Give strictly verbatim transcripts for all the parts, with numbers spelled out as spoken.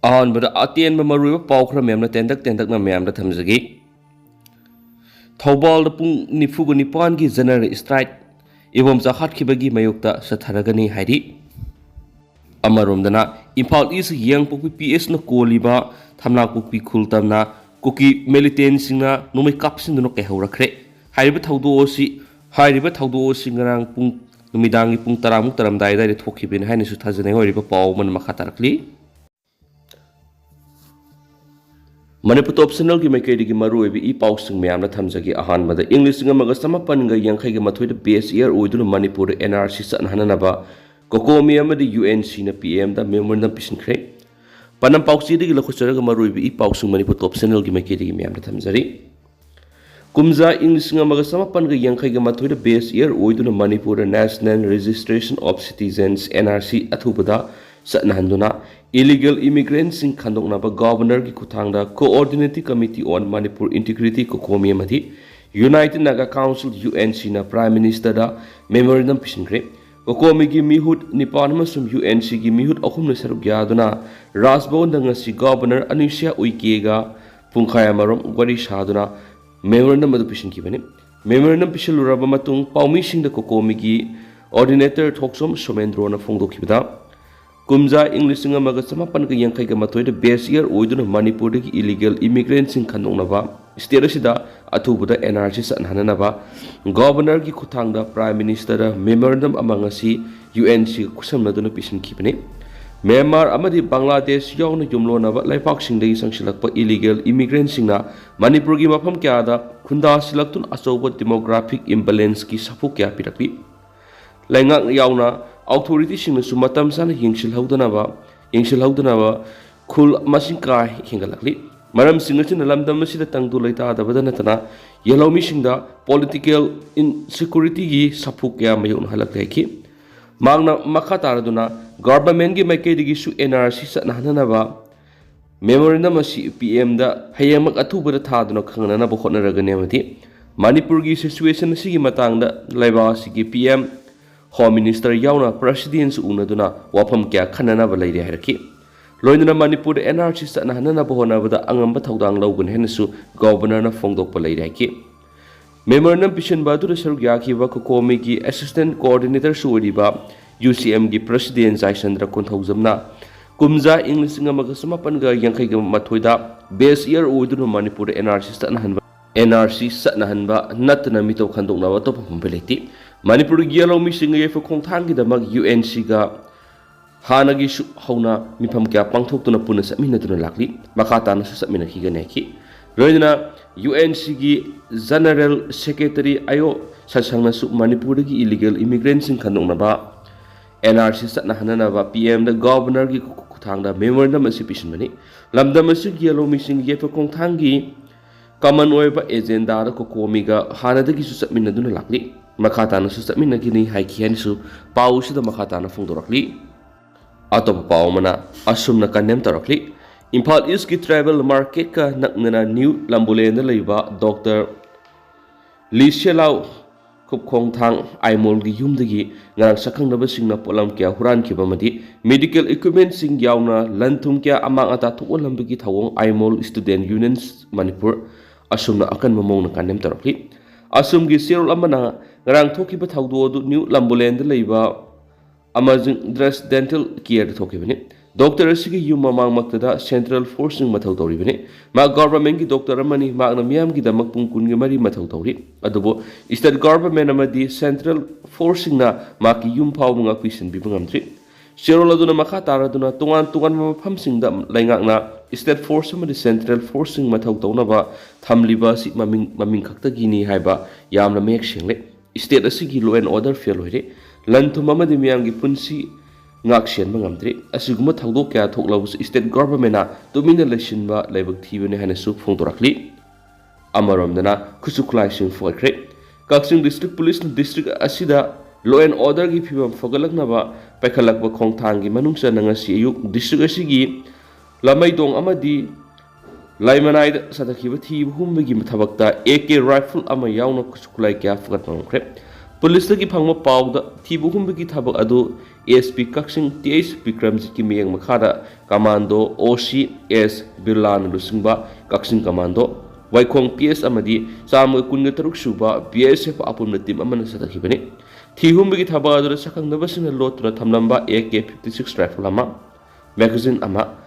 ꯑꯍꯥꯟꯕꯗ ꯑꯇꯦꯟꯕ ꯃꯔꯨꯑꯣꯏꯕ ꯄꯥꯎ ꯈꯔ ꯃꯌꯥꯝꯅ ꯇꯦꯟꯇꯛ ꯇꯦꯟꯇꯛꯅ ꯃꯌꯥꯝꯗ ꯊꯝꯖꯒꯦ꯫ ꯊꯧꯕꯥꯜꯗ ꯄꯨꯡ ꯅꯤꯐꯨꯒ ꯅꯤꯄꯥꯟꯒꯤ general strike, ꯏꯕꯣꯝꯆꯥ ꯍꯥꯠꯈꯤꯕꯒꯤ ꯃꯥꯌꯣꯛꯇ ꯆꯠꯊꯔꯒꯅꯤ ꯍꯥꯏꯔꯤ꯫ ꯑꯃꯔꯣꯝꯗꯅ, ꯏꯝꯐꯥꯜ ꯏꯁ ꯌꯦꯡꯄꯣꯛꯄꯤ ꯄꯤ ꯑꯦꯁꯅ ꯀꯣꯜꯂꯤꯕ ꯊꯝꯅꯥꯄꯣꯛꯄꯤ ꯈꯨꯜ ꯇꯝꯅ ꯀꯨꯀꯤ militantꯁꯤꯡꯅ ꯅꯣꯡꯃꯩ ꯀꯥꯞꯁꯤꯟꯗꯨꯅ ꯀꯩꯍꯧꯔꯛꯈ꯭ꯔꯦ꯫ ꯍꯥꯏꯔꯤꯕ ꯊꯧꯗꯣꯛ ꯑꯁꯤ, ꯍꯥꯏꯔꯤꯕ ꯊꯧꯗꯣꯛ ꯑꯁꯤ ꯉꯔꯥꯡ ꯄꯨꯡ, ꯅꯨꯃꯤꯗꯥꯡꯒꯤ ꯄꯨꯡ ꯇꯔꯥꯃꯨꯛ ꯇꯥꯔꯝꯗꯥꯏ ꯑꯗꯨꯋꯥꯏꯗ ꯊꯣꯛꯈꯤꯕꯅꯤ ꯍꯥꯏꯅꯁꯨ ꯊꯥꯖꯅꯩ꯫ ꯑꯣꯏꯔꯤꯕ ꯄꯥꯎ ꯑꯃꯅ ꯃꯈꯥ ꯇꯥꯔꯛꯂꯤ꯫ ꯃꯅꯤꯄꯨꯔ ꯇꯣꯞ ꯆꯦꯅꯦꯜꯒꯤ ꯃꯥꯏꯀꯩꯗꯒꯤ ꯃꯔꯨꯑꯣꯏꯕ ꯏ ꯄꯥꯎꯁꯤꯡ ꯃꯌꯥꯝꯅ ꯊꯝꯖꯒꯦ꯫ ꯑꯍꯥꯟꯕꯗ, ꯏꯪ ꯂꯤꯁꯤꯡ ꯑꯃꯒ ꯆꯃꯥꯄꯟꯒ ꯌꯥꯡꯈꯩꯒ ꯃꯥꯊꯣꯏꯗ base year ꯑꯣꯏꯗꯨꯅ ꯃꯅꯤꯄꯨꯔꯗ N R C ꯆꯠꯅꯍꯟꯅꯅꯕ COCOMI ꯑꯃꯗꯤ U N Cꯅ P M ꯗ memorandum ꯄꯤꯁꯤꯟꯈ꯭ꯔꯦ꯫ ꯄꯥꯟꯗꯝ ꯄꯥꯎꯆꯦꯗꯒꯤ ꯂꯧꯈꯠꯆꯔꯒ ꯃꯔꯨꯑꯣꯏꯕ ꯏ ꯄꯥꯎꯁꯤꯡ ꯃꯅꯤꯄꯨꯔ ꯇꯣꯞ ꯆꯦꯅꯦꯜꯒꯤ ꯃꯥꯏꯀꯩꯗꯒꯤ ꯃꯌꯥꯝꯗ ꯊꯝꯖꯔꯤ꯫ ꯀꯨꯝꯖꯥ ꯏꯪ ꯂꯤꯁꯤꯡ ꯑꯃꯒ ꯆꯃꯥꯄꯟꯒ ꯌꯥꯡꯈꯩꯒ ꯃꯥꯊꯣꯏꯗ base year ꯑꯣꯏꯗꯨꯅ ꯃꯅꯤꯄꯨꯔꯗ National Registration of Citizens, N R C, ꯑꯊꯨꯕꯗ ꯆꯠꯅꯍꯟꯗꯨꯅ illegal immigrantꯁꯤꯡ ꯈꯟꯗꯣꯛꯅꯕ Governorꯒꯤ ꯈꯨꯠꯊꯥꯡꯗ Coordinating Committee on Manipur Integrity, COCOMI, ꯑꯃꯗꯤ United Naga Council, U N Cꯅ Prime Ministerꯗ memorandum ꯄꯤꯁꯤꯟꯈ꯭ꯔꯦ꯫ COCOMIꯒꯤ ꯃꯤꯍꯨꯠ ꯅꯤꯄꯥꯟ ꯑꯃꯁꯨꯡ U N Cꯒꯤ ꯃꯤꯍꯨꯠ ꯑꯍꯨꯝꯅ ꯁꯔꯨꯛ ꯌꯥꯗꯨꯅ ꯔꯥꯖ ꯚꯕꯟꯗ ꯉꯁꯤ Governor ꯑꯅꯨꯁꯨꯏꯌꯥ ꯎꯏꯀꯦꯒ ꯄꯨꯡꯈꯥꯏ ꯑꯃꯔꯣꯝ ꯋꯥꯔꯤ ꯁꯥꯗꯨꯅ memorandum ꯑꯗꯨ ꯄꯤꯁꯤꯟꯈꯤꯕꯅꯤ꯫ Memorandum ꯄꯤꯁꯤꯜꯂꯨꯔꯕ ꯃꯇꯨꯡ ꯄꯥꯎꯃꯤꯁꯤꯡꯗ COCOMIꯒꯤ Coordinator ꯊꯣꯛꯆꯣꯝ ꯁꯣꯃꯦꯟꯗ꯭ꯔꯣꯅ ꯐꯣꯡꯗꯣꯛꯈꯤꯕꯗ, ꯀꯨꯝꯖꯥ ꯏꯪ ꯂꯤꯁꯤꯡ ꯑꯃꯒ ꯆꯃꯥꯄꯟꯒ ꯌꯥꯡꯈꯩꯒ ꯃꯥꯊꯣꯏꯗ base year ꯑꯣꯏꯗꯨꯅ ꯃꯅꯤꯄꯨꯔꯗꯒꯤ illegal immigrantꯁꯤꯡ ꯈꯟꯗꯣꯛꯅꯕ state ꯑꯁꯤꯗ ꯑꯊꯨꯕꯗ N R C ꯆꯠꯅꯍꯟꯅꯅꯕ Governorꯒꯤ ꯈꯨꯠꯊꯥꯡꯗ Prime Ministerꯗ memorandum ꯑꯃ ꯉꯁꯤ U N Cꯒ ꯈꯨꯠꯁꯝꯅꯗꯨꯅ ꯄꯤꯁꯤꯟꯈꯤꯕꯅꯤ꯫ ꯃ꯭ꯌꯥꯟꯃꯥꯔ ꯑꯃꯗꯤ ꯕꯪꯒ꯭ꯂꯥꯗꯦꯁ ꯌꯥꯎꯅ ꯌꯨꯝꯂꯣꯟꯅꯕ ꯂꯩꯄꯥꯛꯁꯤꯡꯗꯒꯤ ꯆꯪꯁꯤꯜꯂꯛꯄ illegal immigrantꯁꯤꯡꯅ ꯃꯅꯤꯄꯨꯔꯒꯤ ꯃꯐꯝ ꯀꯌꯥꯗ ꯈꯨꯟꯗꯥꯁꯤꯜꯂꯛꯇꯨꯅ ꯑꯆꯧꯕ demographic imbalanceꯀꯤ ꯁꯥꯐꯨ ꯀꯌꯥ ꯄꯤꯔꯛꯂꯤ꯫ ꯂꯩꯉꯥꯛ ꯌꯥꯎꯅ authorityꯁꯤꯡꯅꯁꯨ ꯃꯇꯝ ꯆꯥꯅ ꯌꯦꯡꯁꯤꯜꯍꯧꯗꯅꯕ, ꯌꯦꯡꯁꯤꯜꯍꯧꯗꯅꯕ ꯈꯨꯜ ꯃꯁꯤꯡ ꯀꯥ ꯍꯦꯟꯒꯠꯂꯛꯂꯤ꯫ ꯃꯔꯝꯁꯤꯡ ꯑꯁꯤꯅ ꯂꯝꯗꯝ ꯑꯁꯤꯗ ꯇꯪꯗꯨ ꯂꯩꯇꯥꯗꯕꯗ ꯅꯠꯇꯅ ꯌꯦꯜꯍꯧꯃꯤꯁꯤꯡꯗ political insecurityꯒꯤ ꯁꯥꯐꯨ ꯀꯌꯥ ꯃꯥꯌꯣꯛꯅꯍꯜꯂꯛꯂꯦ ꯍꯥꯏꯈꯤ꯫ ꯃꯍꯥꯛꯅ ꯃꯈꯥ ꯇꯥꯔꯗꯨꯅ governmentꯀꯤ ꯃꯥꯏꯀꯩꯗꯒꯤꯁꯨ N R C ꯆꯠꯅꯍꯟꯅꯅꯕ memorandum ꯑꯁꯤ P M ꯗ ꯍꯌꯦꯡꯃꯛ ꯑꯊꯨꯕꯗ ꯊꯥꯗꯨꯅ ꯈꯪꯍꯟꯅꯅꯕ ꯍꯣꯠꯅꯔꯒꯅꯤ ꯑꯃꯗꯤ ꯃꯅꯤꯄꯨꯔꯒꯤ situation ꯑꯁꯤꯒꯤ ꯃꯇꯥꯡꯗ ꯂꯩꯕꯥꯛ ꯑꯁꯤꯒꯤ P M, Home Minister ꯌꯥꯎꯅ Presidentꯁꯨ ꯎꯅꯗꯨꯅ ꯋꯥꯐꯝ ꯀꯌꯥ ꯈꯟꯅꯅꯕ ꯂꯩꯔꯦ ꯍꯥꯏꯔꯛꯈꯤ꯫ ꯂꯣꯏꯅꯅ ꯃꯅꯤꯄꯨꯔꯗ ꯑꯦꯟ ꯑꯥꯔ ꯁꯤ ꯆꯠꯅꯍꯟꯅꯅꯕ ꯍꯣꯠꯅꯕꯗ ꯑꯉꯝꯕ ꯊꯧꯗꯥꯡ ꯂꯧꯒꯅꯤ ꯍꯥꯏꯅꯁꯨ ꯒꯣꯕꯔꯅꯔꯅ ꯐꯣꯡꯗꯣꯛꯄ ꯂꯩꯔꯦ ꯍꯥꯏꯈꯤ꯫ ꯃꯦꯃꯣꯔꯦꯟꯗꯝ ꯄꯤꯁꯤꯟꯕ ꯑꯗꯨꯗ ꯁꯔꯨꯛ ꯌꯥꯈꯤꯕ ꯀꯣꯀꯣꯃꯤꯒꯤ ꯑꯦꯁꯤꯁꯇꯦꯟ ꯀꯣꯑꯣꯔꯗꯤꯅꯦꯇꯔꯁꯨ ꯑꯣꯏꯔꯤꯕ ꯌꯨ ꯁꯤ ꯑꯦꯝꯒꯤ ꯄ꯭ꯔꯁꯤꯗꯦꯟ ꯖꯥꯏꯁꯟꯗ꯭ꯔ ꯀꯣꯟꯊꯧꯖꯝꯅ ꯀꯨꯝꯖꯥ ꯏꯪ ꯂꯤꯁꯤꯡ ꯑꯃꯒ ꯆꯃꯥꯄꯟꯒ ꯌꯥꯡꯈꯩꯒ ꯃꯥꯊꯣꯏꯗ ꯕꯦꯁ ꯏꯌꯥꯔ ꯑꯣꯏꯗꯨꯅ ꯃꯅꯤꯄꯨꯔꯗ ꯑꯦꯟ ꯑꯥꯔ ꯁꯤ ꯆꯠꯅꯍꯟꯕ ꯑꯦꯟ ꯑꯥꯔ ꯁꯤ ꯆꯠꯅꯍꯟꯕ ꯅꯠꯇꯅ ꯃꯤꯇꯧ ꯈꯟꯗꯣꯛꯅꯕ ꯑꯇꯣꯞꯄ ꯄꯥꯝꯕꯩ ꯂꯩꯇꯦ꯫ ꯃꯅꯤꯄꯨꯔꯒꯤ ꯌꯦꯜꯍꯧꯃꯤꯁꯤꯡꯒꯤ ꯌꯥꯏꯐ ꯈꯣꯡꯊꯥꯡꯒꯤꯗꯃꯛ ꯌꯨ ꯑꯦꯟ ꯁꯤꯒ ꯍꯥꯟꯅꯒꯤꯁꯨ ꯍꯧꯅ ꯃꯤꯐꯝ ꯀꯌꯥ ꯄꯥꯡꯊꯣꯛꯇꯨꯅ ꯄꯨꯟꯅ ꯆꯠꯃꯤꯟꯅꯗꯨꯅ ꯂꯥꯛꯂꯤ꯫ ꯃꯈꯥ ꯇꯥꯅꯁꯨ ꯆꯠꯃꯤꯟꯅꯈꯤꯒꯅꯤ ꯍꯥꯏꯈꯤ꯫ ꯂꯣꯏꯅꯅ ꯌꯨ ꯑꯦꯟ ꯁꯤꯒꯤ ꯖꯦꯅꯔꯦꯜ ꯁꯦꯀ꯭ꯔꯦꯇꯔꯤ ꯑꯥꯏ ꯑꯣ ꯁꯠꯁꯪꯅꯁꯨ ꯃꯅꯤꯄꯨꯔꯗꯒꯤ ꯏꯂꯤꯒꯦꯜ ꯏꯃꯤꯒ꯭ꯔꯦꯟꯁꯤꯡ ꯈꯟꯗꯣꯛꯅꯕ ꯑꯦꯟ ꯑꯥꯔ ꯁꯤ ꯆꯠꯅꯍꯟꯅꯅꯕ ꯄꯤ ꯑꯦꯝꯗ ꯒꯣꯕꯔꯅꯔꯒꯤ ꯈꯨꯠꯊꯥꯡꯗ ꯃꯦꯃꯣꯔꯦꯟꯗꯝ ꯑꯁꯤ ꯄꯤꯁꯤꯟꯕꯅꯤ꯫ ꯂꯝꯗꯝ ꯑꯁꯤꯒꯤ ꯌꯦꯜꯍꯧꯃꯤꯁꯤꯡꯒꯤ ꯌꯥꯏꯐ ꯈꯣꯡꯊꯥꯡꯒꯤ ꯀꯃꯟ ꯑꯣꯏꯕ ꯑꯦꯖꯦꯟꯗꯥꯗ ꯀꯣꯀꯣꯃꯤꯒ ꯍꯥꯟꯅꯗꯒꯤꯁꯨ ꯆꯠꯃꯤꯟꯅꯗꯨꯅ ꯂꯥꯛꯂꯤ꯫ ꯃꯈꯥ ꯇꯥꯅꯁꯨ ꯆꯠꯃꯤꯟꯅꯒꯅꯤ ꯍꯥꯏꯈꯤ ꯍꯥꯏꯅꯁꯨ ꯄꯥꯎ ꯑꯁꯤꯗ ꯃꯈꯥ ꯇꯥꯅ ꯐꯣꯡꯗꯣꯔꯛꯂꯤ꯫ ꯑꯇꯣꯞꯄ ꯄꯥꯎ ꯑꯃꯅ ꯑꯁꯨꯝꯅ ꯀꯟꯗꯦꯝ ꯇꯧꯔꯛꯂꯤ꯫ ꯏꯝꯐꯥꯜ ꯏꯁꯀꯤ ꯇ꯭ꯔꯥꯏꯕꯦꯜ ꯃꯥꯔꯀꯦꯠꯀ ꯅꯛꯅꯅ ꯅ꯭ꯌꯨ ꯂꯝꯕꯨꯂꯦꯟꯗ ꯂꯩꯕ ꯗꯣꯛꯇꯔ ꯂꯤꯁꯦꯂꯥꯎ ꯈꯨꯞꯈꯣꯡꯊꯥꯡ ꯑꯥꯏꯃꯣꯜꯒꯤ ꯌꯨꯝꯗꯒꯤ ꯉꯔꯥꯡ ꯁꯛꯈꯪꯅꯕꯁꯤꯡꯅ ꯄꯣꯠꯂꯝ ꯀꯌꯥ ꯍꯨꯔꯥꯟꯈꯤꯕ ꯑꯃꯗꯤ ꯃꯦꯗꯤꯀꯦꯜ ꯏꯀ꯭ꯋꯤꯞꯃꯦꯟꯁꯤꯡ ꯌꯥꯎꯅ ꯂꯟ ꯊꯨꯝ ꯀꯌꯥ ꯑꯃꯥꯡ ꯑꯇꯥ ꯊꯣꯛꯍꯜꯂꯝꯕꯒꯤ ꯊꯧꯑꯣꯡ ꯑꯥꯏꯃꯣꯜ ꯁ꯭ꯇꯨꯗꯦꯟꯠ ꯌꯨꯅꯤꯌꯟ ꯃꯅꯤꯄꯨꯔ ꯑꯁꯨꯝꯅ ꯑꯀꯟꯕ ꯃꯑꯣꯡꯗ ꯀꯟꯗꯦꯝ ꯇꯧꯔꯛꯂꯤ꯫ ꯑꯁꯨꯝꯒꯤ ꯆꯦꯔꯣꯜ ꯑꯃꯅ ꯉꯔꯥꯡ ꯊꯣꯛꯈꯤꯕ ꯊꯧꯗꯣꯛ ꯑꯗꯨ ꯅ꯭ꯌꯨ ꯂꯝꯕꯨꯂꯦꯟꯗ ꯂꯩꯕ ꯑꯃꯥꯖꯤꯡ ꯗ꯭ꯔꯁ ꯗꯦꯟꯇꯦꯜ ꯀꯤꯌꯔꯗ ꯊꯣꯛꯈꯤꯕꯅꯤ꯫ ꯗꯣꯛꯇꯔ ꯑꯁꯤꯒꯤ ꯌꯨꯝ ꯃꯃꯥꯡꯃꯛꯇꯗ ꯁꯦꯟꯇ꯭ꯔꯦꯜ ꯐꯣꯔꯁꯁꯤꯡ ꯃꯊꯧ ꯇꯧꯔꯤꯕꯅꯤ꯫ ꯃꯍꯥꯛ ꯒꯣꯚꯔꯟꯃꯦꯟꯠꯀꯤ ꯗꯣꯛꯇꯔ ꯑꯃꯅꯤ꯫ ꯃꯍꯥꯛꯅ ꯃꯤꯌꯥꯝꯒꯤꯗꯃꯛ ꯄꯨꯡ ꯀꯨꯟꯒ ꯃꯔꯤ ꯃꯊꯧ ꯇꯧꯔꯤ꯫ ꯑꯗꯨꯕꯨ ꯁ꯭ꯇꯦꯠ ꯒꯣꯚꯔꯟꯃꯦꯟꯠ ꯑꯃꯗꯤ ꯁꯦꯟꯇ꯭ꯔꯦꯜ ꯐꯣꯔꯁꯁꯤꯡꯅ ꯃꯍꯥꯛꯀꯤ ꯌꯨꯝ ꯐꯥꯎꯕ ꯉꯥꯛꯄꯤ ꯁꯦꯟꯕꯤꯕ ꯉꯝꯗ꯭ꯔꯤ꯫ ꯆꯦꯔꯣꯜ ꯑꯗꯨꯅ ꯃꯈꯥ ꯇꯥꯔꯗꯨꯅ ꯇꯣꯉꯥꯟ ꯇꯣꯉꯥꯟꯕ ꯃꯐꯝꯁꯤꯡꯗ ꯂꯩꯉꯥꯛꯅ ꯁ꯭ꯇꯦꯠ ꯐꯣꯔꯁ ꯑꯃꯗꯤ ꯁꯦꯟꯇ꯭ꯔꯦꯜ ꯐꯣꯔꯁꯁꯤꯡ ꯃꯊꯧ ꯇꯧꯅꯕ ꯊꯝꯂꯤꯕ ꯑꯁꯤ ꯃꯃꯤꯡ, ꯃꯃꯤꯡ ꯈꯛꯇꯒꯤꯅꯤ ꯍꯥꯏꯕ ꯌꯥꯝꯅ ꯃꯌꯦꯛ ꯁꯦꯡꯂꯦ꯫ ꯁ꯭ꯇꯦꯠ ꯑꯁꯤꯒꯤ ꯂꯣ ꯑꯦꯟ ꯑꯣꯔꯗꯔ ꯐꯦꯜ ꯑꯣꯏꯔꯦ꯫ ꯂꯟ ꯊꯨꯝ ꯑꯃꯗꯤ ꯃꯤꯌꯥꯝꯒꯤ ꯄꯨꯟꯁꯤ ꯉꯥꯛ ꯁꯦꯟꯕ ꯉꯝꯗ꯭ꯔꯦ꯫ ꯑꯁꯤꯒꯨꯝꯕ ꯊꯧꯗꯣꯛ ꯀꯌꯥ ꯊꯣꯛꯂꯕꯁꯨ ꯁ꯭ꯇꯦꯠ ꯒꯣꯚꯔꯟꯃꯦꯟꯠꯅ ꯇꯨꯃꯤꯟꯅ ꯂꯩꯁꯤꯟꯕ ꯂꯥꯏꯕꯛ ꯊꯤꯕꯅꯤ ꯍꯥꯏꯅꯁꯨ ꯐꯣꯡꯗꯣꯔꯛꯂꯤ꯫ ꯑꯃꯔꯣꯝꯗꯅ ꯈꯨꯠꯁꯨ ꯈꯨꯠꯂꯥꯏꯁꯤꯡ ꯐꯒꯠꯈ꯭ꯔꯦ꯫ ꯀꯛꯆꯤꯡ ꯗꯤꯁꯇ꯭ꯔꯤꯛ ꯄꯨꯂꯤꯁꯅ ꯗꯤꯁꯇ꯭ꯔꯤꯛ ꯑꯁꯤꯗ ꯂꯣ ꯑꯦꯟ ꯑꯣꯔꯗꯔꯒꯤ ꯐꯤꯕꯝ ꯐꯒꯠꯂꯛꯅꯕ ꯄꯥꯏꯈꯠꯂꯛꯄ ꯈꯣꯡꯊꯥꯡꯒꯤ ꯃꯅꯨꯡ ꯆꯟꯅ ꯉꯁꯤ ꯑꯌꯨꯛ ꯗꯤꯁꯇ꯭ꯔꯤꯛ ꯑꯁꯤꯒꯤ ꯂꯃꯩꯗꯣꯡ ꯑꯃꯗꯤ ꯂꯥꯏꯃꯅꯥꯏꯗ ꯆꯠꯊꯈꯤꯕ ꯊꯤꯕ ꯍꯨꯝꯕꯒꯤ ꯊꯕꯛꯇ ꯑꯦ ꯀꯦ ꯔꯥꯏꯐꯜ ꯑꯃ ꯌꯥꯎꯅ ꯈꯨꯠꯁꯨ ꯈꯨꯠꯂꯥꯏ ꯀꯌꯥ ꯐꯒꯠꯄ ꯉꯝꯈ꯭ꯔꯦ꯫ ꯄꯨꯂꯤꯁꯇꯒꯤ ꯐꯪꯕ ꯄꯥꯎꯗ ꯊꯤꯕ ꯍꯨꯝꯕꯒꯤ ꯊꯕꯛ ꯑꯗꯨ ꯑꯦꯁ ꯄꯤ ꯀꯛꯆꯤꯡ ꯇꯤ ꯑꯩꯆ ꯕꯤꯀ꯭ꯔꯝꯖꯤꯠꯀꯤ ꯃꯤꯠꯌꯦꯡ ꯃꯈꯥꯗ ꯀꯃꯥꯟꯗꯣ ꯑꯣ ꯁꯤ ꯑꯦꯁ ꯕꯤꯔꯂꯥꯅ ꯂꯨꯆꯤꯡꯕ ꯀꯛꯆꯤꯡ ꯀꯃꯥꯟꯗꯣ, ꯋꯥꯏꯈꯣꯡ ꯄꯤ ꯑꯦꯁ ꯑꯃꯗꯤ ꯆꯥꯝꯃꯒ ꯀꯨꯟꯒ ꯇꯔꯨꯛ ꯁꯨꯕ ꯕꯤ ꯑꯦꯁ ꯑꯦꯐ ꯑꯄꯨꯟꯕ ꯇꯤꯝ ꯑꯃꯅ ꯆꯠꯊꯈꯤꯕꯅꯤ꯫ ꯊꯤ ꯍꯨꯝꯕꯒꯤ ꯊꯕꯛ ꯑꯗꯨꯗ ꯁꯛꯈꯪꯗꯕꯁꯤꯡꯅ ꯂꯣꯠꯇꯨꯅ ꯊꯝꯂꯝꯕ A K fifty six rifle ꯑꯃ, ꯃꯦꯒꯥꯖꯤꯟ ꯑꯃ,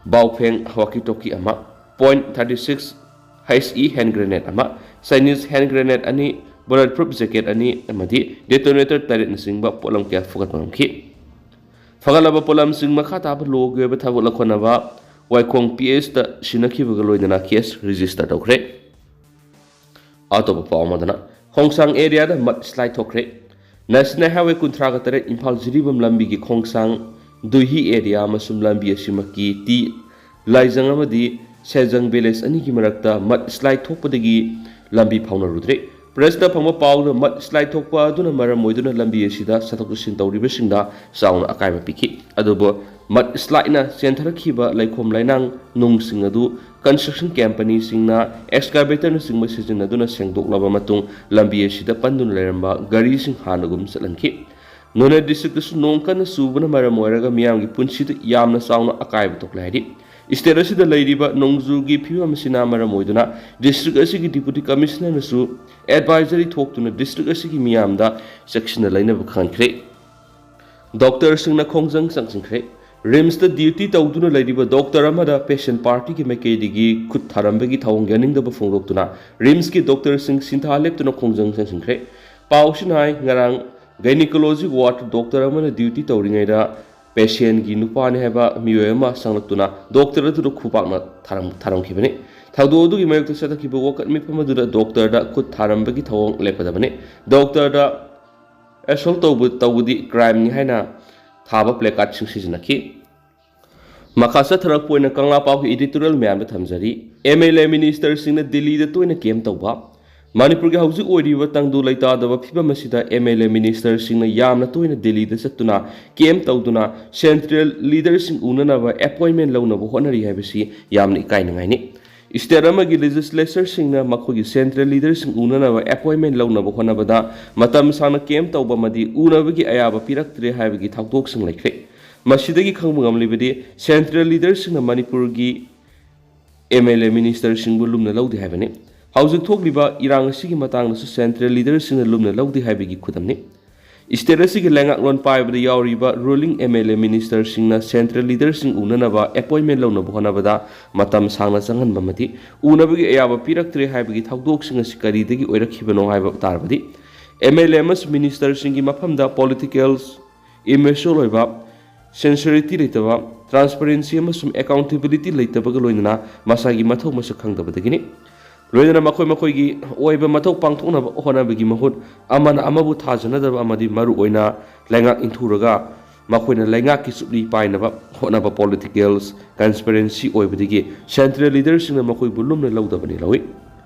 ꯕꯥꯎꯐꯦꯡ ꯋꯥꯀꯤ ꯇꯣꯀꯤ ꯑꯃ, point thirty six H E hand grenade ꯑꯃ, ꯆꯥꯏꯅꯤꯁ ꯍꯦꯟ ꯒ꯭ꯔꯦꯅꯦꯗ ꯑꯅꯤ, ꯕꯨꯂꯦꯠ ꯄ꯭ꯔꯨꯐ ꯖꯦꯀꯦꯠ ꯑꯅꯤ ꯑꯃꯗꯤ ꯗꯦꯇꯣꯅꯦꯇꯔ ꯇꯔꯦꯠꯅꯆꯤꯡꯕ ꯄꯣꯠꯂꯝ ꯀꯌꯥ ꯐꯨꯒꯠꯄ ꯉꯝꯈꯤ꯫ ꯐꯒꯠꯂꯕ ꯄꯣꯠꯂꯝꯁꯤꯡ ꯃꯈꯥ ꯇꯥꯕ ꯂꯣꯒꯤ ꯑꯣꯏꯕ ꯊꯕꯛ ꯂꯧꯈꯠꯅꯕ ꯋꯥꯏꯈꯣꯡ ꯄꯤ ꯑꯦꯁꯇ ꯁꯤꯟꯅꯈꯤꯕꯒ ꯂꯣꯏꯅꯅ ꯀꯦꯁ ꯔꯦꯖꯤꯁꯇꯔ ꯇꯧꯈ꯭ꯔꯦ꯫ ꯑꯇꯣꯞꯄ ꯄꯥꯎ ꯑꯃꯗꯅ, ꯈꯣꯡꯁꯥꯡ ꯑꯦꯔꯤꯌꯥꯗ ꯃꯗ ꯁ꯭ꯂꯥꯏꯗ ꯊꯣꯛꯈ꯭ꯔꯦ꯫ ꯅꯦꯁꯅꯦꯜ ꯍꯥꯏꯋꯦ ꯀꯨꯟꯊ꯭ꯔꯥꯒ ꯇꯔꯦꯠ ꯏꯝꯐꯥꯜ ꯖꯤꯔꯤꯕꯥꯝ ꯂꯝꯕꯤꯒꯤ ꯈꯣꯡꯁꯥꯡ ꯗꯨꯍꯤ ꯑꯦꯔꯤꯌꯥ ꯑꯃꯁꯨꯡ ꯂꯝꯕꯤ ꯑꯁꯤꯃꯛꯀꯤ ꯇꯤ ꯂꯥꯏꯖꯪ ꯑꯃꯗꯤ ꯁꯦꯖꯪ ꯚꯤꯂꯦꯖ ꯑꯅꯤꯒꯤ ꯃꯔꯛꯇ ꯃꯗ ꯁ꯭ꯂꯥꯏꯗ ꯊꯣꯛꯄꯗꯒꯤ ꯂꯝꯕꯤ ꯐꯥꯎꯅꯔꯨꯗ꯭ꯔꯦ꯫ ꯄ꯭ꯔꯦꯁꯇ ꯐꯪꯕ ꯄꯥꯎꯗ ꯃꯗ ꯁ꯭ꯂꯥꯏꯗ ꯊꯣꯛꯄ ꯑꯗꯨꯅ ꯃꯔꯝ ꯑꯣꯏꯗꯨꯅ ꯂꯝꯕꯤ ꯑꯁꯤꯗ ꯆꯠꯊꯣꯛ ꯆꯠꯁꯤꯟ ꯇꯧꯔꯤꯕꯁꯤꯡꯗ ꯆꯥꯎꯅ ꯑꯀꯥꯏꯕ ꯄꯤꯈꯤ꯫ ꯑꯗꯨꯕꯨ ꯃꯗ ꯁ꯭ꯂꯥꯏꯗꯅ ꯆꯦꯟꯊꯔꯛꯈꯤꯕ ꯂꯩꯈꯣꯝ ꯂꯩꯅꯥꯡ ꯅꯨꯡꯁꯤꯡ ꯑꯗꯨ ꯀꯟꯁꯇ꯭ꯔꯛꯁꯟ ꯀꯝꯄꯅꯤꯁꯤꯡꯅ ꯑꯦꯛꯁꯀꯥꯚꯦꯇꯔꯅꯆꯤꯡꯕ ꯁꯤꯖꯤꯟꯅꯗꯨꯅ ꯁꯦꯡꯗꯣꯛꯂꯕ ꯃꯇꯨꯡ ꯂꯝꯕꯤ ꯑꯁꯤꯗ ꯄꯟꯗꯨꯅ ꯂꯩꯔꯝꯕ ꯒꯥꯔꯤꯁꯤꯡ ꯍꯥꯟꯅꯒꯨꯝ ꯆꯠꯍꯟꯈꯤ꯫ ꯅꯣꯅꯦ ꯗꯤꯁꯇ꯭ꯔꯤꯛꯇꯁꯨ ꯅꯣꯡ ꯀꯟꯅ ꯆꯨꯕꯅ ꯃꯔꯝ ꯑꯣꯏꯔꯒ ꯃꯤꯌꯥꯝꯒꯤ ꯄꯨꯟꯁꯤꯗ ꯌꯥꯝꯅ ꯆꯥꯎꯅ ꯑꯀꯥꯏꯕ ꯊꯣꯛꯂꯦ ꯍꯥꯏꯔꯤ꯫ ꯁ꯭ꯇꯦꯠ ꯑꯁꯤꯗ ꯂꯩꯔꯤꯕ ꯅꯣꯡꯖꯨꯒꯤ ꯐꯤꯕꯝ ꯑꯁꯤꯅ ꯃꯔꯝ ꯑꯣꯏꯗꯨꯅ ꯗꯤꯁꯇ꯭ꯔꯤꯛ ꯑꯁꯤꯒꯤ ꯗꯤꯄꯨꯇꯤ ꯀꯃꯤꯁꯅꯔꯅꯁꯨ ꯑꯦꯗꯚꯥꯏꯖꯔꯤ ꯊꯣꯛꯇꯨꯅ ꯗꯤꯁꯇ꯭ꯔꯤꯛ ꯑꯁꯤꯒꯤ ꯃꯤꯌꯥꯝꯗ ꯆꯦꯛꯁꯤꯟꯅ ꯂꯩꯅꯕ ꯈꯪꯍꯟꯈ꯭ꯔꯦ꯫ ꯗꯣꯛꯇꯔꯁꯤꯡꯅ ꯈꯣꯡꯖꯪ ꯆꯪꯁꯤꯟꯈ꯭ꯔꯦ꯫ ꯔꯤꯝꯁꯇ ꯗ꯭ꯌꯨꯇꯤ ꯇꯧꯗꯨꯅ ꯂꯩꯔꯤꯕ ꯗꯣꯛꯇꯔ ꯑꯃꯗ ꯄꯦꯁꯦꯟ ꯄꯥꯔꯇꯤꯒꯤ ꯃꯥꯏꯀꯩꯗꯒꯤ ꯈꯨꯠ ꯊꯥꯔꯝꯕꯒꯤ ꯊꯧꯑꯣꯡ ꯌꯥꯅꯤꯡꯗꯕ ꯐꯣꯡꯗꯣꯛꯇꯨꯅ ꯔꯤꯝꯁꯀꯤ ꯗꯣꯛꯇꯔꯁꯤꯡ ꯁꯤꯟꯊꯥ ꯂꯦꯞꯇꯨꯅ ꯈꯣꯡꯖꯪ ꯆꯪꯁꯤꯟꯈ꯭ꯔꯦ꯫ ꯄꯥꯎꯁꯤꯅ ꯍꯥꯏ, ꯉꯔꯥꯡ ꯒꯥꯏꯅꯤꯀꯣꯂꯣꯖꯤ ꯋꯥꯔꯗ ꯗꯣꯛꯇꯔ ꯑꯃꯅ ꯗ꯭ꯌꯨꯇꯤ ꯇꯧꯔꯤꯉꯩꯗ ꯄꯦꯁꯦꯟꯒꯤ ꯅꯨꯄꯥꯅꯤ ꯍꯥꯏꯕ ꯃꯤꯑꯣꯏ ꯑꯃ ꯆꯪꯂꯛꯇꯨꯅ ꯗꯣꯛꯇꯔ ꯑꯗꯨꯗ ꯈꯨꯄꯥꯛꯅ ꯊꯥꯔꯝ-, ꯊꯥꯔꯝꯈꯤꯕꯅꯤ꯫ ꯊꯧꯗꯣꯛ ꯑꯗꯨꯒꯤ ꯃꯥꯌꯣꯛꯇ ꯆꯠꯊꯈꯤꯕ ꯋꯥꯀꯠ ꯃꯤꯐꯝ ꯑꯗꯨꯗ ꯗꯣꯛꯇꯔꯗ ꯈꯨꯠ ꯊꯥꯔꯝꯕꯒꯤ ꯊꯧꯑꯣꯡ ꯂꯦꯞꯀꯗꯕꯅꯤ꯫ ꯗꯣꯛꯇꯔꯗ ꯑꯦꯁꯣꯜ ꯇꯧꯕ-, ꯇꯧꯕꯗꯤ ꯀ꯭ꯔꯥꯏꯝꯅꯤ ꯍꯥꯏꯅ ꯊꯥꯕ ꯄ꯭ꯂꯦꯀꯥꯔꯗꯁꯤꯡ ꯁꯤꯖꯤꯟꯅꯈꯤ꯫ ꯃꯈꯥ ꯆꯠꯊꯔꯛꯄ ꯑꯣꯏꯅ ꯀꯪꯂꯥ ꯄꯥꯎꯒꯤ ꯏꯗꯤꯇꯣꯔꯤꯌꯦꯜ ꯃꯌꯥꯝꯗ ꯊꯝꯖꯔꯤ꯫ ꯑꯦꯝ ꯑꯦꯜ ꯑꯦ ꯃꯤꯅꯤꯁꯇꯔꯁꯤꯡꯅ ꯗꯤꯜꯂꯤꯗ ꯇꯣꯏꯅ ꯀꯦꯝ ꯇꯧꯕ꯫ ꯃꯅꯤꯄꯨꯔꯒꯤ ꯍꯧꯖꯤꯛ ꯑꯣꯏꯔꯤꯕ ꯇꯪꯗꯨ ꯂꯩꯇꯥꯗꯕ ꯐꯤꯕꯝ ꯑꯁꯤꯗ ꯑꯦꯝ ꯑꯦꯜ ꯑꯦ ꯃꯤꯅꯤꯁꯇꯔꯁꯤꯡꯅ ꯌꯥꯝꯅ ꯇꯣꯏꯅ ꯗꯤꯜꯂꯤꯗ ꯆꯠꯇꯨꯅ ꯀꯦꯝ ꯇꯧꯗꯨꯅ ꯁꯦꯟꯇ꯭ꯔꯦꯜ ꯂꯤꯗꯔꯁꯤꯡ ꯎꯅꯅꯕ ꯑꯦꯄꯣꯏꯟꯃꯦꯟ ꯂꯧꯅꯕ ꯍꯣꯠꯅꯔꯤ ꯍꯥꯏꯕꯁꯤ ꯌꯥꯝꯅ ꯏꯀꯥꯏꯅꯤꯡꯉꯥꯏꯅꯤ꯫ ꯁ꯭ꯇꯦꯠ ꯑꯃꯒꯤ ꯂꯦꯖꯤꯁꯂꯦꯆꯔꯁꯤꯡꯅ ꯃꯈꯣꯏꯒꯤ ꯁꯦꯟꯇ꯭ꯔꯦꯜ ꯂꯤꯗꯔꯁꯤꯡ ꯎꯅꯅꯕ ꯑꯦꯄꯣꯏꯟꯃꯦꯟ ꯂꯧꯅꯕ ꯍꯣꯠꯅꯕꯗ ꯃꯇꯝ ꯁꯥꯡꯅ ꯀꯦꯝ ꯇꯧꯕ ꯑꯃꯗꯤ ꯎꯅꯕꯒꯤ ꯑꯌꯥꯕ ꯄꯤꯔꯛꯇ꯭ꯔꯦ ꯍꯥꯏꯕꯒꯤ ꯊꯧꯗꯣꯛꯁꯤꯡ ꯂꯩꯈ꯭ꯔꯦ꯫ ꯃꯁꯤꯗꯒꯤ ꯈꯪꯕ ꯉꯝꯂꯤꯕꯗꯤ central leaderꯁꯤꯡꯅ ꯃꯅꯤꯄꯨꯔꯒꯤ MLA ministerꯁꯤꯡꯕꯨ ꯂꯨꯝꯅ ꯂꯧꯗꯦ ꯍꯥꯏꯕꯅꯤ꯫ ꯍꯧꯖꯤꯛ ꯊꯣꯛꯂꯤꯕ ꯏꯔꯥꯡ ꯑꯁꯤꯒꯤ ꯃꯇꯥꯡꯗꯁꯨ central leaderꯁꯤꯡꯅ ꯂꯨꯝꯅ ꯂꯧꯗꯦ ꯍꯥꯏꯕꯒꯤ ꯈꯨꯗꯝꯅꯤ꯫ State ꯑꯁꯤꯒꯤ ꯂꯩꯉꯥꯛꯂꯣꯟ ꯄꯥꯏꯕꯗ ꯌꯥꯎꯔꯤꯕ ruling MLA ministerꯁꯤꯡꯅ central leaderꯁꯤꯡ ꯎꯅꯅꯕ appointment ꯂꯧꯅꯕ ꯍꯣꯠꯅꯕꯗ ꯃꯇꯝ ꯁꯥꯡꯅ ꯆꯪꯍꯟꯕ ꯑꯃꯗꯤ ꯎꯅꯕꯒꯤ ꯑꯌꯥꯕ ꯄꯤꯔꯛꯇ꯭ꯔꯦ ꯍꯥꯏꯕꯒꯤ ꯊꯧꯗꯣꯛꯁꯤꯡ ꯑꯁꯤ ꯀꯔꯤꯗꯒꯤ ꯑꯣꯏꯔꯛꯈꯤꯕꯅꯣ ꯍꯥꯏꯕ ꯇꯥꯔꯕꯗꯤ MLA ꯑꯃꯁꯨꯡ ministerꯁꯤꯡꯒꯤ ꯃꯐꯝꯗ political immature ꯑꯣꯏꯕ, sincerity ꯂꯩꯇꯕ, transparency ꯑꯃꯁꯨꯡ accountability ꯂꯩꯇꯕꯒ ꯂꯣꯏꯅꯅ ꯃꯁꯥꯒꯤ ꯃꯊꯧ ꯃꯁꯛ ꯈꯪꯗꯕꯗꯒꯤꯅꯤ꯫ ꯂꯣꯏꯅꯅ ꯃꯈꯣꯏ ꯃꯈꯣꯏꯒꯤ ꯑꯣꯏꯕ ꯃꯊꯧ ꯄꯥꯡꯊꯣꯛꯅꯕ ꯍꯣꯠꯅꯕꯒꯤ ꯃꯍꯨꯠ ꯑꯃꯅ ꯑꯃꯕꯨ ꯊꯥꯖꯅꯗꯕ ꯑꯃꯗꯤ ꯃꯔꯨꯑꯣꯏꯅ ꯂꯩꯉꯥꯛ ꯏꯟꯊꯨꯔꯒ ꯃꯈꯣꯏꯅ ꯂꯩꯉꯥꯛꯀꯤ ꯆꯨꯞꯂꯤ ꯄꯥꯏꯅꯕ ꯍꯣꯠꯅꯕ political conspiracy ꯑꯣꯏꯕꯗꯒꯤ central leaderꯁꯤꯡꯅ ꯃꯈꯣꯏꯕꯨ ꯂꯨꯝꯅ ꯂꯧꯗꯕꯅꯤ ꯂꯧꯏ꯫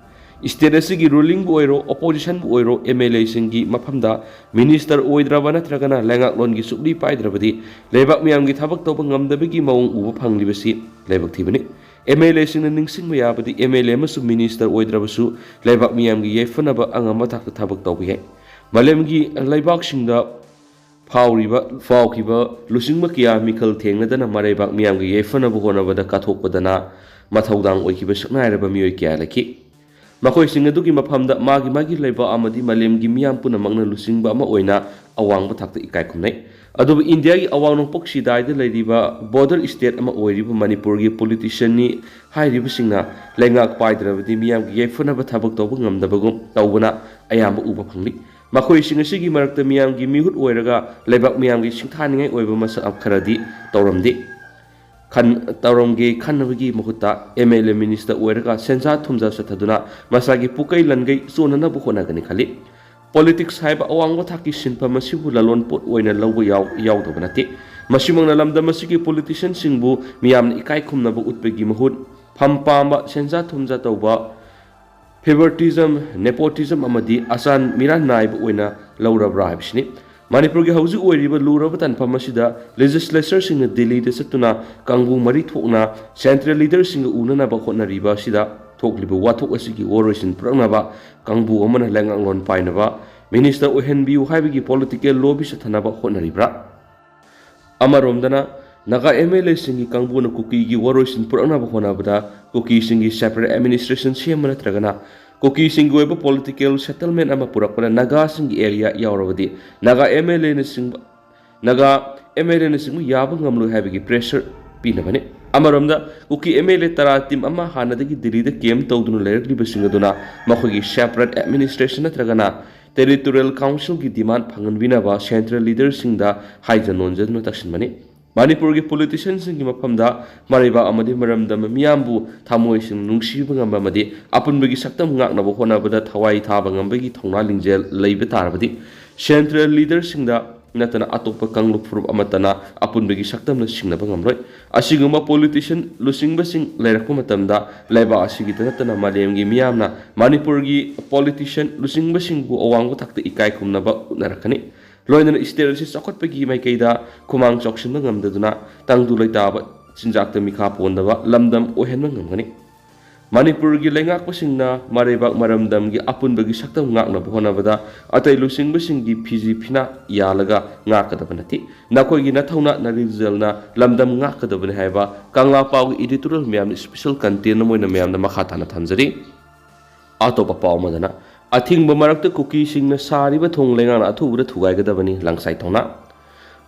State ꯑꯁꯤꯒꯤ rulingꯕꯨ ꯑꯣꯏꯔꯣ, oppositionꯕꯨ ꯑꯣꯏꯔꯣ, MLAꯁꯤꯡꯒꯤ ꯃꯐꯝꯗ minister ꯑꯣꯏꯗ꯭ꯔꯕ ꯅꯠꯇ꯭ꯔꯒꯅ ꯂꯩꯉꯥꯛꯂꯣꯟꯒꯤ ꯆꯨꯞꯂꯤ ꯄꯥꯏꯗ꯭ꯔꯕꯗꯤ ꯂꯩꯕꯥꯛ ꯃꯤꯌꯥꯝꯒꯤ ꯊꯕꯛ ꯇꯧꯕ ꯉꯝꯗꯕꯒꯤ ꯃꯑꯣꯡ ꯎꯕ ꯐꯪꯂꯤꯕꯁꯤ ꯂꯥꯏꯕꯛ ꯊꯤꯕꯅꯤ꯫ MLAꯁꯤꯡꯅ ꯅꯤꯡꯁꯤꯡꯕ ꯌꯥꯕꯗꯤ MLA ꯑꯃꯁꯨꯡ minister ꯑꯣꯏꯗ꯭ꯔꯕꯁꯨ ꯂꯩꯕꯥꯛ ꯃꯤꯌꯥꯝꯒꯤ ꯌꯥꯏꯐꯅꯕ ꯑꯉꯝꯕ ꯊꯥꯛꯇ ꯊꯕꯛ ꯇꯧꯕ ꯌꯥꯏ꯫ ꯃꯥꯂꯦꯝꯒꯤ ꯂꯩꯕꯥꯛꯁꯤꯡꯗ ꯐꯥꯎꯔꯤꯕ, ꯐꯥꯎꯈꯤꯕ ꯂꯨꯆꯤꯡꯕ ꯀꯌꯥ ꯃꯤꯈꯜ ꯊꯦꯡꯅꯗꯅ ꯃꯔꯩꯕꯥꯛ ꯃꯤꯌꯥꯝꯒꯤ ꯌꯥꯏꯐꯅꯕ ꯍꯣꯠꯅꯕꯗ ꯀꯠꯊꯣꯛꯄꯗꯅ ꯃꯊꯧꯗꯥꯡ ꯑꯣꯏꯈꯤꯕ ꯁꯛꯅꯥꯏꯔꯕ ꯃꯤꯑꯣꯏ ꯀꯌꯥ ꯂꯩꯈꯤ꯫ ꯃꯈꯣꯏꯁꯤꯡ ꯑꯗꯨꯒꯤ ꯃꯐꯝꯗ ꯃꯥꯒꯤ ꯃꯥꯒꯤ ꯂꯩꯕꯥꯛ ꯑꯃꯗꯤ ꯃꯥꯂꯦꯝꯒꯤ ꯃꯤꯌꯥꯝ ꯄꯨꯝꯅꯃꯛꯅ ꯂꯨꯆꯤꯡꯕ ꯑꯃ ꯑꯣꯏꯅ ꯑꯋꯥꯡꯕ ꯊꯥꯛꯇ ꯏꯀꯥꯏ ꯈꯨꯝꯅꯩ꯫ ꯑꯗꯨꯕꯨ ꯏꯟꯗꯤꯌꯥꯒꯤ ꯑꯋꯥꯡ ꯅꯣꯡꯄꯣꯛ ꯁꯤꯗꯥꯏꯗ ꯂꯩꯔꯤꯕ border state ꯑꯃ ꯑꯣꯏꯔꯤꯕ ꯃꯅꯤꯄꯨꯔꯒꯤ politicianꯅꯤ ꯍꯥꯏꯔꯤꯕꯁꯤꯡꯅ ꯂꯩꯉꯥꯛ ꯄꯥꯏꯗ꯭ꯔꯕꯗꯤ ꯃꯤꯌꯥꯝꯒꯤ ꯌꯥꯏꯐꯅꯕ ꯊꯕꯛ ꯇꯧꯕ ꯉꯝꯗꯕꯒꯨꯝ ꯇꯧꯕꯅ ꯑꯌꯥꯝꯕ ꯎꯕ ꯐꯪꯂꯤ꯫ ꯃꯈꯣꯏꯁꯤꯡ ꯑꯁꯤꯒꯤ ꯃꯔꯛꯇ ꯃꯤꯌꯥꯝꯒꯤ ꯃꯤꯍꯨꯠ ꯑꯣꯏꯔꯒ ꯂꯩꯕꯥꯛ ꯃꯤꯌꯥꯝꯒꯤ ꯁꯤꯡꯊꯥꯅꯤꯡꯉꯥꯏ ꯑꯣꯏꯕ ꯃꯁꯛ ꯈꯔꯗꯤ ꯇꯧꯔꯝꯗꯦ꯫ ꯈꯟ-, ꯇꯧꯔꯝꯒꯦ ꯈꯟꯅꯕꯒꯤ ꯃꯍꯨꯠꯇ MLA minister ꯑꯣꯏꯔꯒ ꯁꯦꯟꯖꯥ ꯊꯨꯝꯖꯥ ꯆꯠꯊꯗꯨꯅ ꯃꯁꯥꯒꯤ ꯄꯨꯀꯩ ꯂꯟꯒꯩ ꯆꯣꯟꯅꯅꯕ ꯍꯣꯠꯅꯒꯅꯤ ꯈꯜꯂꯤ꯫ Politics ꯍꯥꯏꯕ ꯑꯋꯥꯡꯕ ꯊꯥꯛꯀꯤ ꯁꯤꯟꯐꯝ ꯑꯁꯤꯕꯨ ꯂꯂꯣꯟ ꯄꯣꯠ ꯑꯣꯏꯅ ꯂꯧꯕ ꯌꯥꯎ-, ꯌꯥꯎꯗꯕ ꯅꯠꯇꯦ꯫ ꯃꯁꯤꯃꯛꯅ ꯂꯝꯗꯝ ꯑꯁꯤꯒꯤ politicianꯁꯤꯡꯕꯨ ꯃꯤꯌꯥꯝꯅ ꯏꯀꯥꯏ ꯈꯨꯝꯅꯕ ꯎꯠꯄꯒꯤ ꯃꯍꯨꯠ ꯐꯝ ꯄꯥꯝꯕ, ꯁꯦꯟꯖꯥ ꯊꯨꯝꯖꯥ ꯇꯧꯕ, favoritism, nepotism ꯑꯃꯗꯤ ꯑꯆꯥꯟ ꯃꯤꯔꯥꯟ ꯅꯥꯏꯕ ꯑꯣꯏꯅ ꯂꯧꯔꯕ꯭ꯔꯥ ꯍꯥꯏꯕꯁꯤꯅꯤ꯫ ꯃꯅꯤꯄꯨꯔꯒꯤ ꯍꯧꯖꯤꯛ ꯑꯣꯏꯔꯤꯕ ꯂꯨꯔꯕ ꯇꯥꯟꯐꯝ ꯑꯁꯤꯗ legislatureꯁꯤꯡꯅ ꯗꯤꯜꯂꯤꯗ ꯆꯠꯇꯨꯅ ꯀꯥꯡꯕꯨ ꯃꯔꯤ ꯊꯣꯛꯅ central leaderꯁꯤꯡꯒ ꯎꯅꯅꯕ ꯍꯣꯠꯅꯔꯤꯕ ꯑꯁꯤꯗ ꯊꯣꯛꯂꯤꯕ ꯋꯥꯊꯣꯛ ꯑꯁꯤꯒꯤ ꯋꯥꯔꯣꯏꯁꯤꯟ ꯄꯨꯔꯛꯅꯕ ꯀꯥꯡꯕꯨ ꯑꯃꯅ ꯂꯩꯉꯥꯛꯂꯣꯟ ꯄꯥꯏꯅꯕ, minister ꯑꯣꯏꯍꯟꯕꯤꯌꯨ ꯍꯥꯏꯕꯒꯤ political lobby ꯆꯠꯊꯅꯕ ꯍꯣꯠꯅꯔꯤꯕ꯭ꯔꯥ? ꯑꯃꯔꯣꯝꯗꯅ, ꯅꯥꯒꯥ ꯑꯦꯝ ꯑꯦꯜ ꯑꯦꯁꯤꯡꯒꯤ ꯀꯥꯡꯕꯨꯅ ꯀꯨꯀꯤꯒꯤ ꯋꯥꯔꯣꯏꯁꯤꯟ ꯄꯨꯔꯛꯅꯕ ꯍꯣꯠꯅꯕꯗ ꯀꯨꯀꯤꯁꯤꯡꯒꯤ separate administration ꯁꯦꯝꯕ ꯅꯠꯇ꯭ꯔꯒꯅ ꯀꯨꯀꯤꯁꯤꯡꯒꯤ ꯑꯣꯏꯕ political settlement ꯑꯃ ꯄꯨꯔꯛꯄꯗ ꯅꯥꯒꯥꯁꯤꯡꯒꯤ area ꯌꯥꯎꯔꯕꯗꯤ ꯅꯥꯒꯥ ꯑꯦꯝ ꯑꯦꯜ ꯑꯦꯅꯆꯤꯡꯕ ꯅꯥꯒꯥ ꯑꯦꯝ ꯑꯦꯜ ꯑꯦꯅꯆꯤꯡꯕ ꯌꯥꯕ ꯉꯝꯂꯣꯏ ꯍꯥꯏꯕꯒꯤ pressure ꯄꯤꯅꯕꯅꯤ꯫ ꯑꯃꯔꯣꯝꯗ, ꯀꯨꯀꯤ ꯑꯦꯝ ꯑꯦꯜ ꯑꯦ ꯇꯔꯥ team ꯑꯃ ꯍꯥꯟꯅꯗꯒꯤ ꯗꯤꯜꯂꯤꯗ camp ꯇꯧꯗꯨꯅ ꯂꯩꯔꯛꯂꯤꯕꯁꯤꯡ ꯑꯗꯨꯅ ꯃꯈꯣꯏꯒꯤ separate administration ꯅꯠꯇ꯭ꯔꯒꯅ territorial councilꯒꯤ demand ꯐꯪꯍꯟꯕꯤꯅꯕ central leaderꯁꯤꯡꯗ ꯍꯥꯏꯖ ꯅꯣꯟꯖꯗꯨꯅ ꯇꯛꯁꯤꯟꯕꯅꯤ꯫ ꯃꯅꯤꯄꯨꯔꯒꯤ politicianꯁꯤꯡꯒꯤ ꯃꯐꯝꯗ ꯃꯔꯩꯕꯥꯛ ꯑꯃꯗꯤ ꯃꯔꯝꯗꯝ ꯃꯤꯌꯥꯝꯕꯨ ꯊꯃꯣꯏ ꯁꯦꯡꯅ ꯅꯨꯡꯁꯤꯕ ꯉꯝꯕ ꯑꯃꯗꯤ ꯑꯄꯨꯟꯕꯒꯤ ꯁꯛꯇꯝ ꯉꯥꯛꯅꯕ ꯍꯣꯠꯅꯕꯗ ꯊꯋꯥꯏ ꯊꯥꯕ ꯉꯝꯕꯒꯤ ꯊꯧꯅꯥ ꯂꯤꯡꯖꯦꯜ ꯂꯩꯕ ꯇꯥꯔꯕꯗꯤ central leaderꯁꯤꯡꯗ ꯅꯠꯇꯅ ꯑꯇꯣꯞꯄ ꯀꯥꯡꯂꯨꯞ ꯐꯨꯔꯨꯞ ꯑꯃꯠꯇꯅ ꯑꯄꯨꯟꯕꯒꯤ ꯁꯛꯇꯝꯅ ꯁꯤꯡꯅꯕ ꯉꯝꯂꯣꯏ꯫ ꯑꯁꯤꯒꯨꯝꯕ politician ꯂꯨꯆꯤꯡꯕꯁꯤꯡ ꯂꯩꯔꯛꯄ ꯃꯇꯝꯗ ꯂꯩꯕꯥꯛ ꯑꯁꯤꯒꯤꯗ ꯅꯠꯇꯅ ꯃꯥꯂꯦꯝꯒꯤ ꯃꯤꯌꯥꯝꯅ ꯃꯅꯤꯄꯨꯔꯒꯤ politician ꯂꯨꯆꯤꯡꯕꯁꯤꯡꯕꯨ ꯑꯋꯥꯡꯕ ꯊꯥꯛꯇ ꯏꯀꯥꯏ ꯈꯨꯝꯅꯕ ꯎꯠꯅꯔꯛꯀꯅꯤ꯫ ꯂꯣꯏꯅꯅ state ꯑꯁꯤ ꯆꯥꯎꯈꯠꯄꯒꯤ ꯃꯥꯏꯀꯩꯗ ꯈꯨꯃꯥꯡ ꯆꯥꯎꯁꯤꯟꯕ ꯉꯝꯗꯗꯨꯅ ꯇꯪꯗꯨ ꯂꯩꯇꯥꯕ, ꯆꯤꯟꯖꯥꯛꯇ ꯃꯤꯈꯥ ꯄꯣꯟꯗꯕ ꯂꯝꯗꯝ ꯑꯣꯏꯍꯟꯕ ꯉꯝꯒꯅꯤ꯫ ꯃꯅꯤꯄꯨꯔꯒꯤ ꯂꯩꯉꯥꯛꯄꯁꯤꯡꯅ ꯃꯔꯩꯕꯥꯛ ꯃꯔꯝꯗꯝꯒꯤ ꯑꯄꯨꯟꯕꯒꯤ ꯁꯛꯇꯝ ꯉꯥꯛꯅꯕ ꯍꯣꯠꯅꯕꯗ ꯑꯇꯩ ꯂꯨꯆꯤꯡꯕꯁꯤꯡꯒꯤ ꯐꯤꯖꯤ ꯐꯤꯅꯥ ꯌꯥꯜꯂꯒ ꯉꯥꯛꯀꯗꯕ ꯅꯠꯇꯦ꯫ ꯅꯈꯣꯏꯒꯤ ꯅꯊꯧꯅꯥ ꯅꯔꯤꯜꯖꯦꯜꯅ ꯂꯝꯗꯝ ꯉꯥꯛꯀꯗꯕꯅꯤ ꯍꯥꯏꯕ ꯀꯪꯂꯥ ꯄꯥꯎꯒꯤ editorial ꯃꯌꯥꯝꯅ special content ꯑꯃ ꯑꯣꯏꯅ ꯃꯌꯥꯝꯗ ꯃꯈꯥ ꯇꯥꯅ ꯊꯝꯖꯔꯤ꯫ ꯑꯇꯣꯞꯄ ꯄꯥꯎ ꯑꯃꯗꯅ, ꯑꯊꯤꯡꯕ ꯃꯔꯛꯇ ꯀꯨꯀꯤꯁꯤꯡꯅ ꯁꯥꯔꯤꯕ ꯊꯣꯡ ꯂꯩꯉꯥꯛꯅ ꯑꯊꯨꯕꯗ ꯊꯨꯒꯥꯏꯒꯗꯕꯅꯤ, ꯂꯪꯁꯥꯏ ꯊꯧꯅꯥ꯫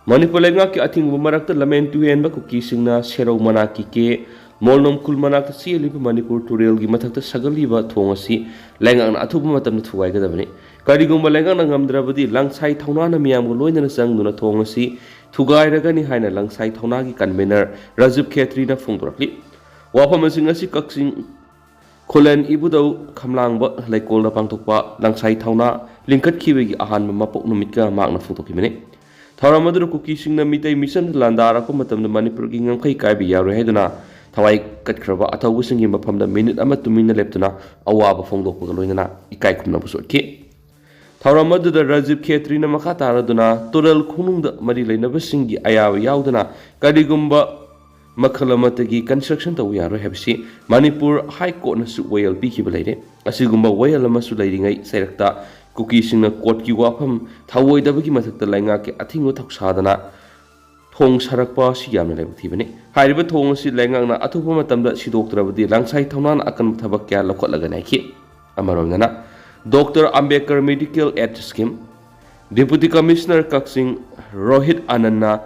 ꯃꯅꯤꯄꯨꯔ ꯂꯩꯉꯥꯛꯀꯤ ꯑꯊꯤꯡꯕ ꯃꯔꯛꯇ ꯂꯝꯍꯦꯟ ꯇꯨꯍꯦꯟꯕ ꯀꯨꯀꯤꯁꯤꯡꯅ ꯁꯦꯔꯧ ꯃꯅꯥꯛꯀꯤ ꯀꯦ ꯃꯣꯜꯅꯣꯝ ꯈꯨꯜ ꯃꯅꯥꯛꯇ ꯆꯦꯜꯂꯤꯕ ꯃꯅꯤꯄꯨꯔ ꯇꯨꯔꯦꯜꯒꯤ ꯃꯊꯛꯇ ꯁꯥꯒꯠꯂꯤꯕ ꯊꯣꯡ ꯑꯁꯤ ꯂꯩꯉꯥꯛꯅ ꯑꯊꯨꯕ ꯃꯇꯝꯗ ꯊꯨꯒꯥꯏꯒꯗꯕꯅꯤ꯫ ꯀꯔꯤꯒꯨꯝꯕ ꯂꯩꯉꯥꯛꯅ ꯉꯝꯗ꯭ꯔꯕꯗꯤ ꯂꯪꯁꯥꯏ ꯊꯧꯅꯥꯅ ꯃꯤꯌꯥꯝꯒ ꯂꯣꯏꯅꯅ ꯆꯪꯗꯨꯅ ꯊꯣꯡ ꯑꯁꯤ ꯊꯨꯒꯥꯏꯔꯒꯅꯤ ꯍꯥꯏꯅ ꯂꯪꯁꯥꯏ ꯊꯧꯅꯥꯒꯤ convener ꯔꯥꯖꯤꯕ ꯈꯦꯇ꯭ꯔꯤꯅ ꯐꯣꯡꯗꯣꯔꯛꯂꯤ꯫ ꯋꯥꯐꯝꯁꯤꯡ ꯑꯁꯤ ꯀꯛꯆꯤꯡ ꯈꯨꯂꯦꯟ ꯏꯕꯨꯙꯧ ꯈꯝꯂꯥꯡꯕ ꯂꯩꯀꯣꯜꯗ ꯄꯥꯡꯊꯣꯛꯄ ꯂꯪꯁꯥꯏ ꯊꯧꯅꯥ ꯂꯤꯡꯈꯠꯈꯤꯕꯒꯤ ꯑꯍꯥꯟꯕ ꯃꯄꯣꯛ ꯅꯨꯃꯤꯠꯀ ꯃꯍꯥꯛꯅ ꯐꯣꯡꯗꯣꯛꯈꯤꯕꯅꯤ꯫ ꯊꯧꯔꯝ ꯑꯗꯨꯗ ꯀꯨꯀꯤꯁꯤꯡꯅ ꯃꯤꯇꯩ ꯃꯤꯆꯝꯗ ꯂꯥꯟꯗꯥꯔꯛꯄ ꯃꯇꯝꯗ ꯃꯅꯤꯄꯨꯔꯒꯤ ꯉꯝꯈꯩ ꯀꯥꯏꯕ ꯌꯥꯔꯣꯏ ꯍꯥꯏꯗꯨꯅ ꯊꯋꯥꯏ ꯀꯠꯈ꯭ꯔꯕ ꯑꯊꯧꯕꯁꯤꯡꯒꯤ ꯃꯐꯝꯗ minute ꯑꯃ ꯇꯨꯃꯤꯟꯅ ꯂꯦꯞꯇꯨꯅ ꯑꯋꯥꯕ ꯐꯣꯡꯗꯣꯛꯄꯒ ꯂꯣꯏꯅꯅ ꯏꯀꯥꯏ ꯈꯨꯝꯅꯕꯁꯨ ꯎꯠꯈꯤ꯫ ꯊꯧꯔꯝ ꯑꯗꯨꯗ ꯔꯥꯖꯤꯕ ꯈꯦꯇ꯭ꯔꯤꯅ ꯃꯈꯥ ꯇꯥꯔꯗꯨꯅ ꯇꯨꯔꯦꯜ ꯈꯣꯡꯅꯨꯡꯗ ꯃꯔꯤ ꯂꯩꯅꯕꯁꯤꯡꯒꯤ ꯑꯌꯥꯕ ꯌꯥꯎꯗꯅ ꯀꯔꯤꯒꯨꯝꯕ ꯃꯈꯜ ꯑꯃꯠꯇꯒꯤ construction ꯇꯧꯕ ꯌꯥꯔꯣꯏ ꯍꯥꯏꯕꯁꯤ ꯃꯅꯤꯄꯨꯔ High Courtꯅꯁꯨ ꯋꯥꯌꯦꯜ ꯄꯤꯈꯤꯕ ꯂꯩꯔꯦ꯫ ꯑꯁꯤꯒꯨꯝꯕ ꯋꯥꯌꯦꯜ ꯑꯃꯁꯨ ꯂꯩꯔꯤꯉꯩ ꯆꯩꯔꯛꯇ ꯀꯨꯀꯤꯁꯤꯡꯅ courtꯀꯤ ꯋꯥꯐꯝ ꯊꯧꯑꯣꯏꯗꯕꯒꯤ ꯃꯊꯛꯇ ꯂꯩꯉꯥꯛꯀꯤ ꯑꯊꯤꯡꯕ ꯊꯧꯁꯥꯗꯅ ꯊꯣꯡ ꯁꯥꯔꯛꯄ ꯑꯁꯤ ꯌꯥꯝꯅ ꯂꯥꯏꯕꯛ ꯊꯤꯕꯅꯤ꯫ ꯍꯥꯏꯔꯤꯕ ꯊꯣꯡ ꯑꯁꯤ ꯂꯩꯉꯥꯛꯅ ꯑꯊꯨꯕ ꯃꯇꯝꯗ ꯁꯤꯗꯣꯛꯇ꯭ꯔꯕꯗꯤ ꯂꯥꯡꯁꯥꯏ ꯊꯧꯅꯥꯅ ꯑꯀꯟꯕ ꯊꯕꯛ ꯀꯌꯥ ꯂꯧꯈꯠꯂꯒꯅꯤ ꯍꯥꯏꯈꯤ꯫ ꯑꯃꯔꯣꯝꯗꯅ, ꯗꯣꯛꯇꯔ ꯑꯝꯕꯦꯗꯀꯔ ꯃꯦꯗꯤꯀꯦꯜ ꯑꯦꯗ ꯁ꯭ꯀꯤꯝ, ꯗꯤꯄꯨꯇꯤ ꯀꯃꯤꯁꯅꯔ ꯀꯛꯆꯤꯡ ꯔꯣꯍꯤꯠ ꯑꯅꯟꯅ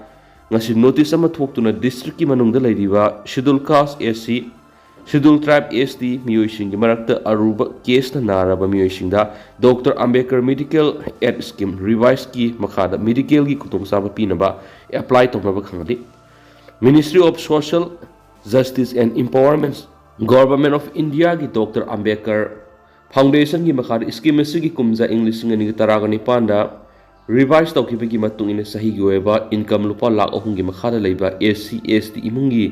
ꯉꯁꯤ ꯅꯣꯇꯤꯁ ꯑꯃ ꯊꯣꯛꯇꯨꯅ ꯗꯤꯁꯇ꯭ꯔꯤꯛꯀꯤ ꯃꯅꯨꯡꯗ ꯂꯩꯔꯤꯕ ꯁꯦꯗꯨꯜ ꯀꯥꯁ, ꯑꯦꯁ ꯁꯤ, ꯁꯦꯗꯨꯜ ꯇ꯭ꯔꯥꯏꯕ, ꯑꯦꯁ ꯇꯤ, ꯃꯤꯑꯣꯏꯁꯤꯡꯒꯤ ꯃꯔꯛꯇ ꯑꯔꯨꯕ ꯀꯦꯁꯅ ꯅꯥꯔꯕ ꯃꯤꯑꯣꯏꯁꯤꯡꯗ ꯗꯣꯛꯇꯔ ꯑꯝꯕꯦꯗꯀꯔ ꯃꯦꯗꯤꯀꯦꯜ ꯑꯦꯗ ꯁ꯭ꯀꯤꯝ ꯔꯤꯚꯥꯏꯁꯀꯤ ꯃꯈꯥꯗ ꯃꯦꯗꯤꯀꯦꯜꯒꯤ ꯈꯨꯗꯣꯡꯆꯥꯕ ꯄꯤꯅꯕ ꯑꯦꯄ꯭ꯂꯥꯏ ꯇꯧꯅꯕ ꯈꯪꯍꯜꯂꯤ꯫ Ministry of Social Justice and Empowerment, Government of Indiaꯒꯤ ꯗꯣꯛꯇꯔ ꯑꯝꯕꯦꯗꯀꯔ ꯐꯥꯎꯟꯗꯦꯁꯟꯒꯤ ꯃꯈꯥꯗ ꯁ꯭ꯀꯤꯝ ꯑꯁꯤꯒꯤ ꯀꯨꯝꯖꯥ ꯏꯪ ꯂꯤꯁꯤꯡ ꯑꯅꯤꯒ ꯇꯔꯥꯒ ꯅꯤꯄꯥꯟꯗ ꯔꯤꯚꯥꯏꯁ ꯇꯧꯈꯤꯕꯒꯤ ꯃꯇꯨꯡ ꯏꯟꯅ ꯆꯍꯤꯒꯤ ꯑꯣꯏꯕ ꯏꯟꯀꯝ ꯂꯨꯄꯥ ꯂꯥꯈ ꯑꯍꯨꯝꯒꯤ ꯃꯈꯥꯗ ꯂꯩꯕ ꯑꯦꯁ ꯁꯤ, ꯑꯦꯁ ꯇꯤ ꯏꯃꯨꯡꯒꯤ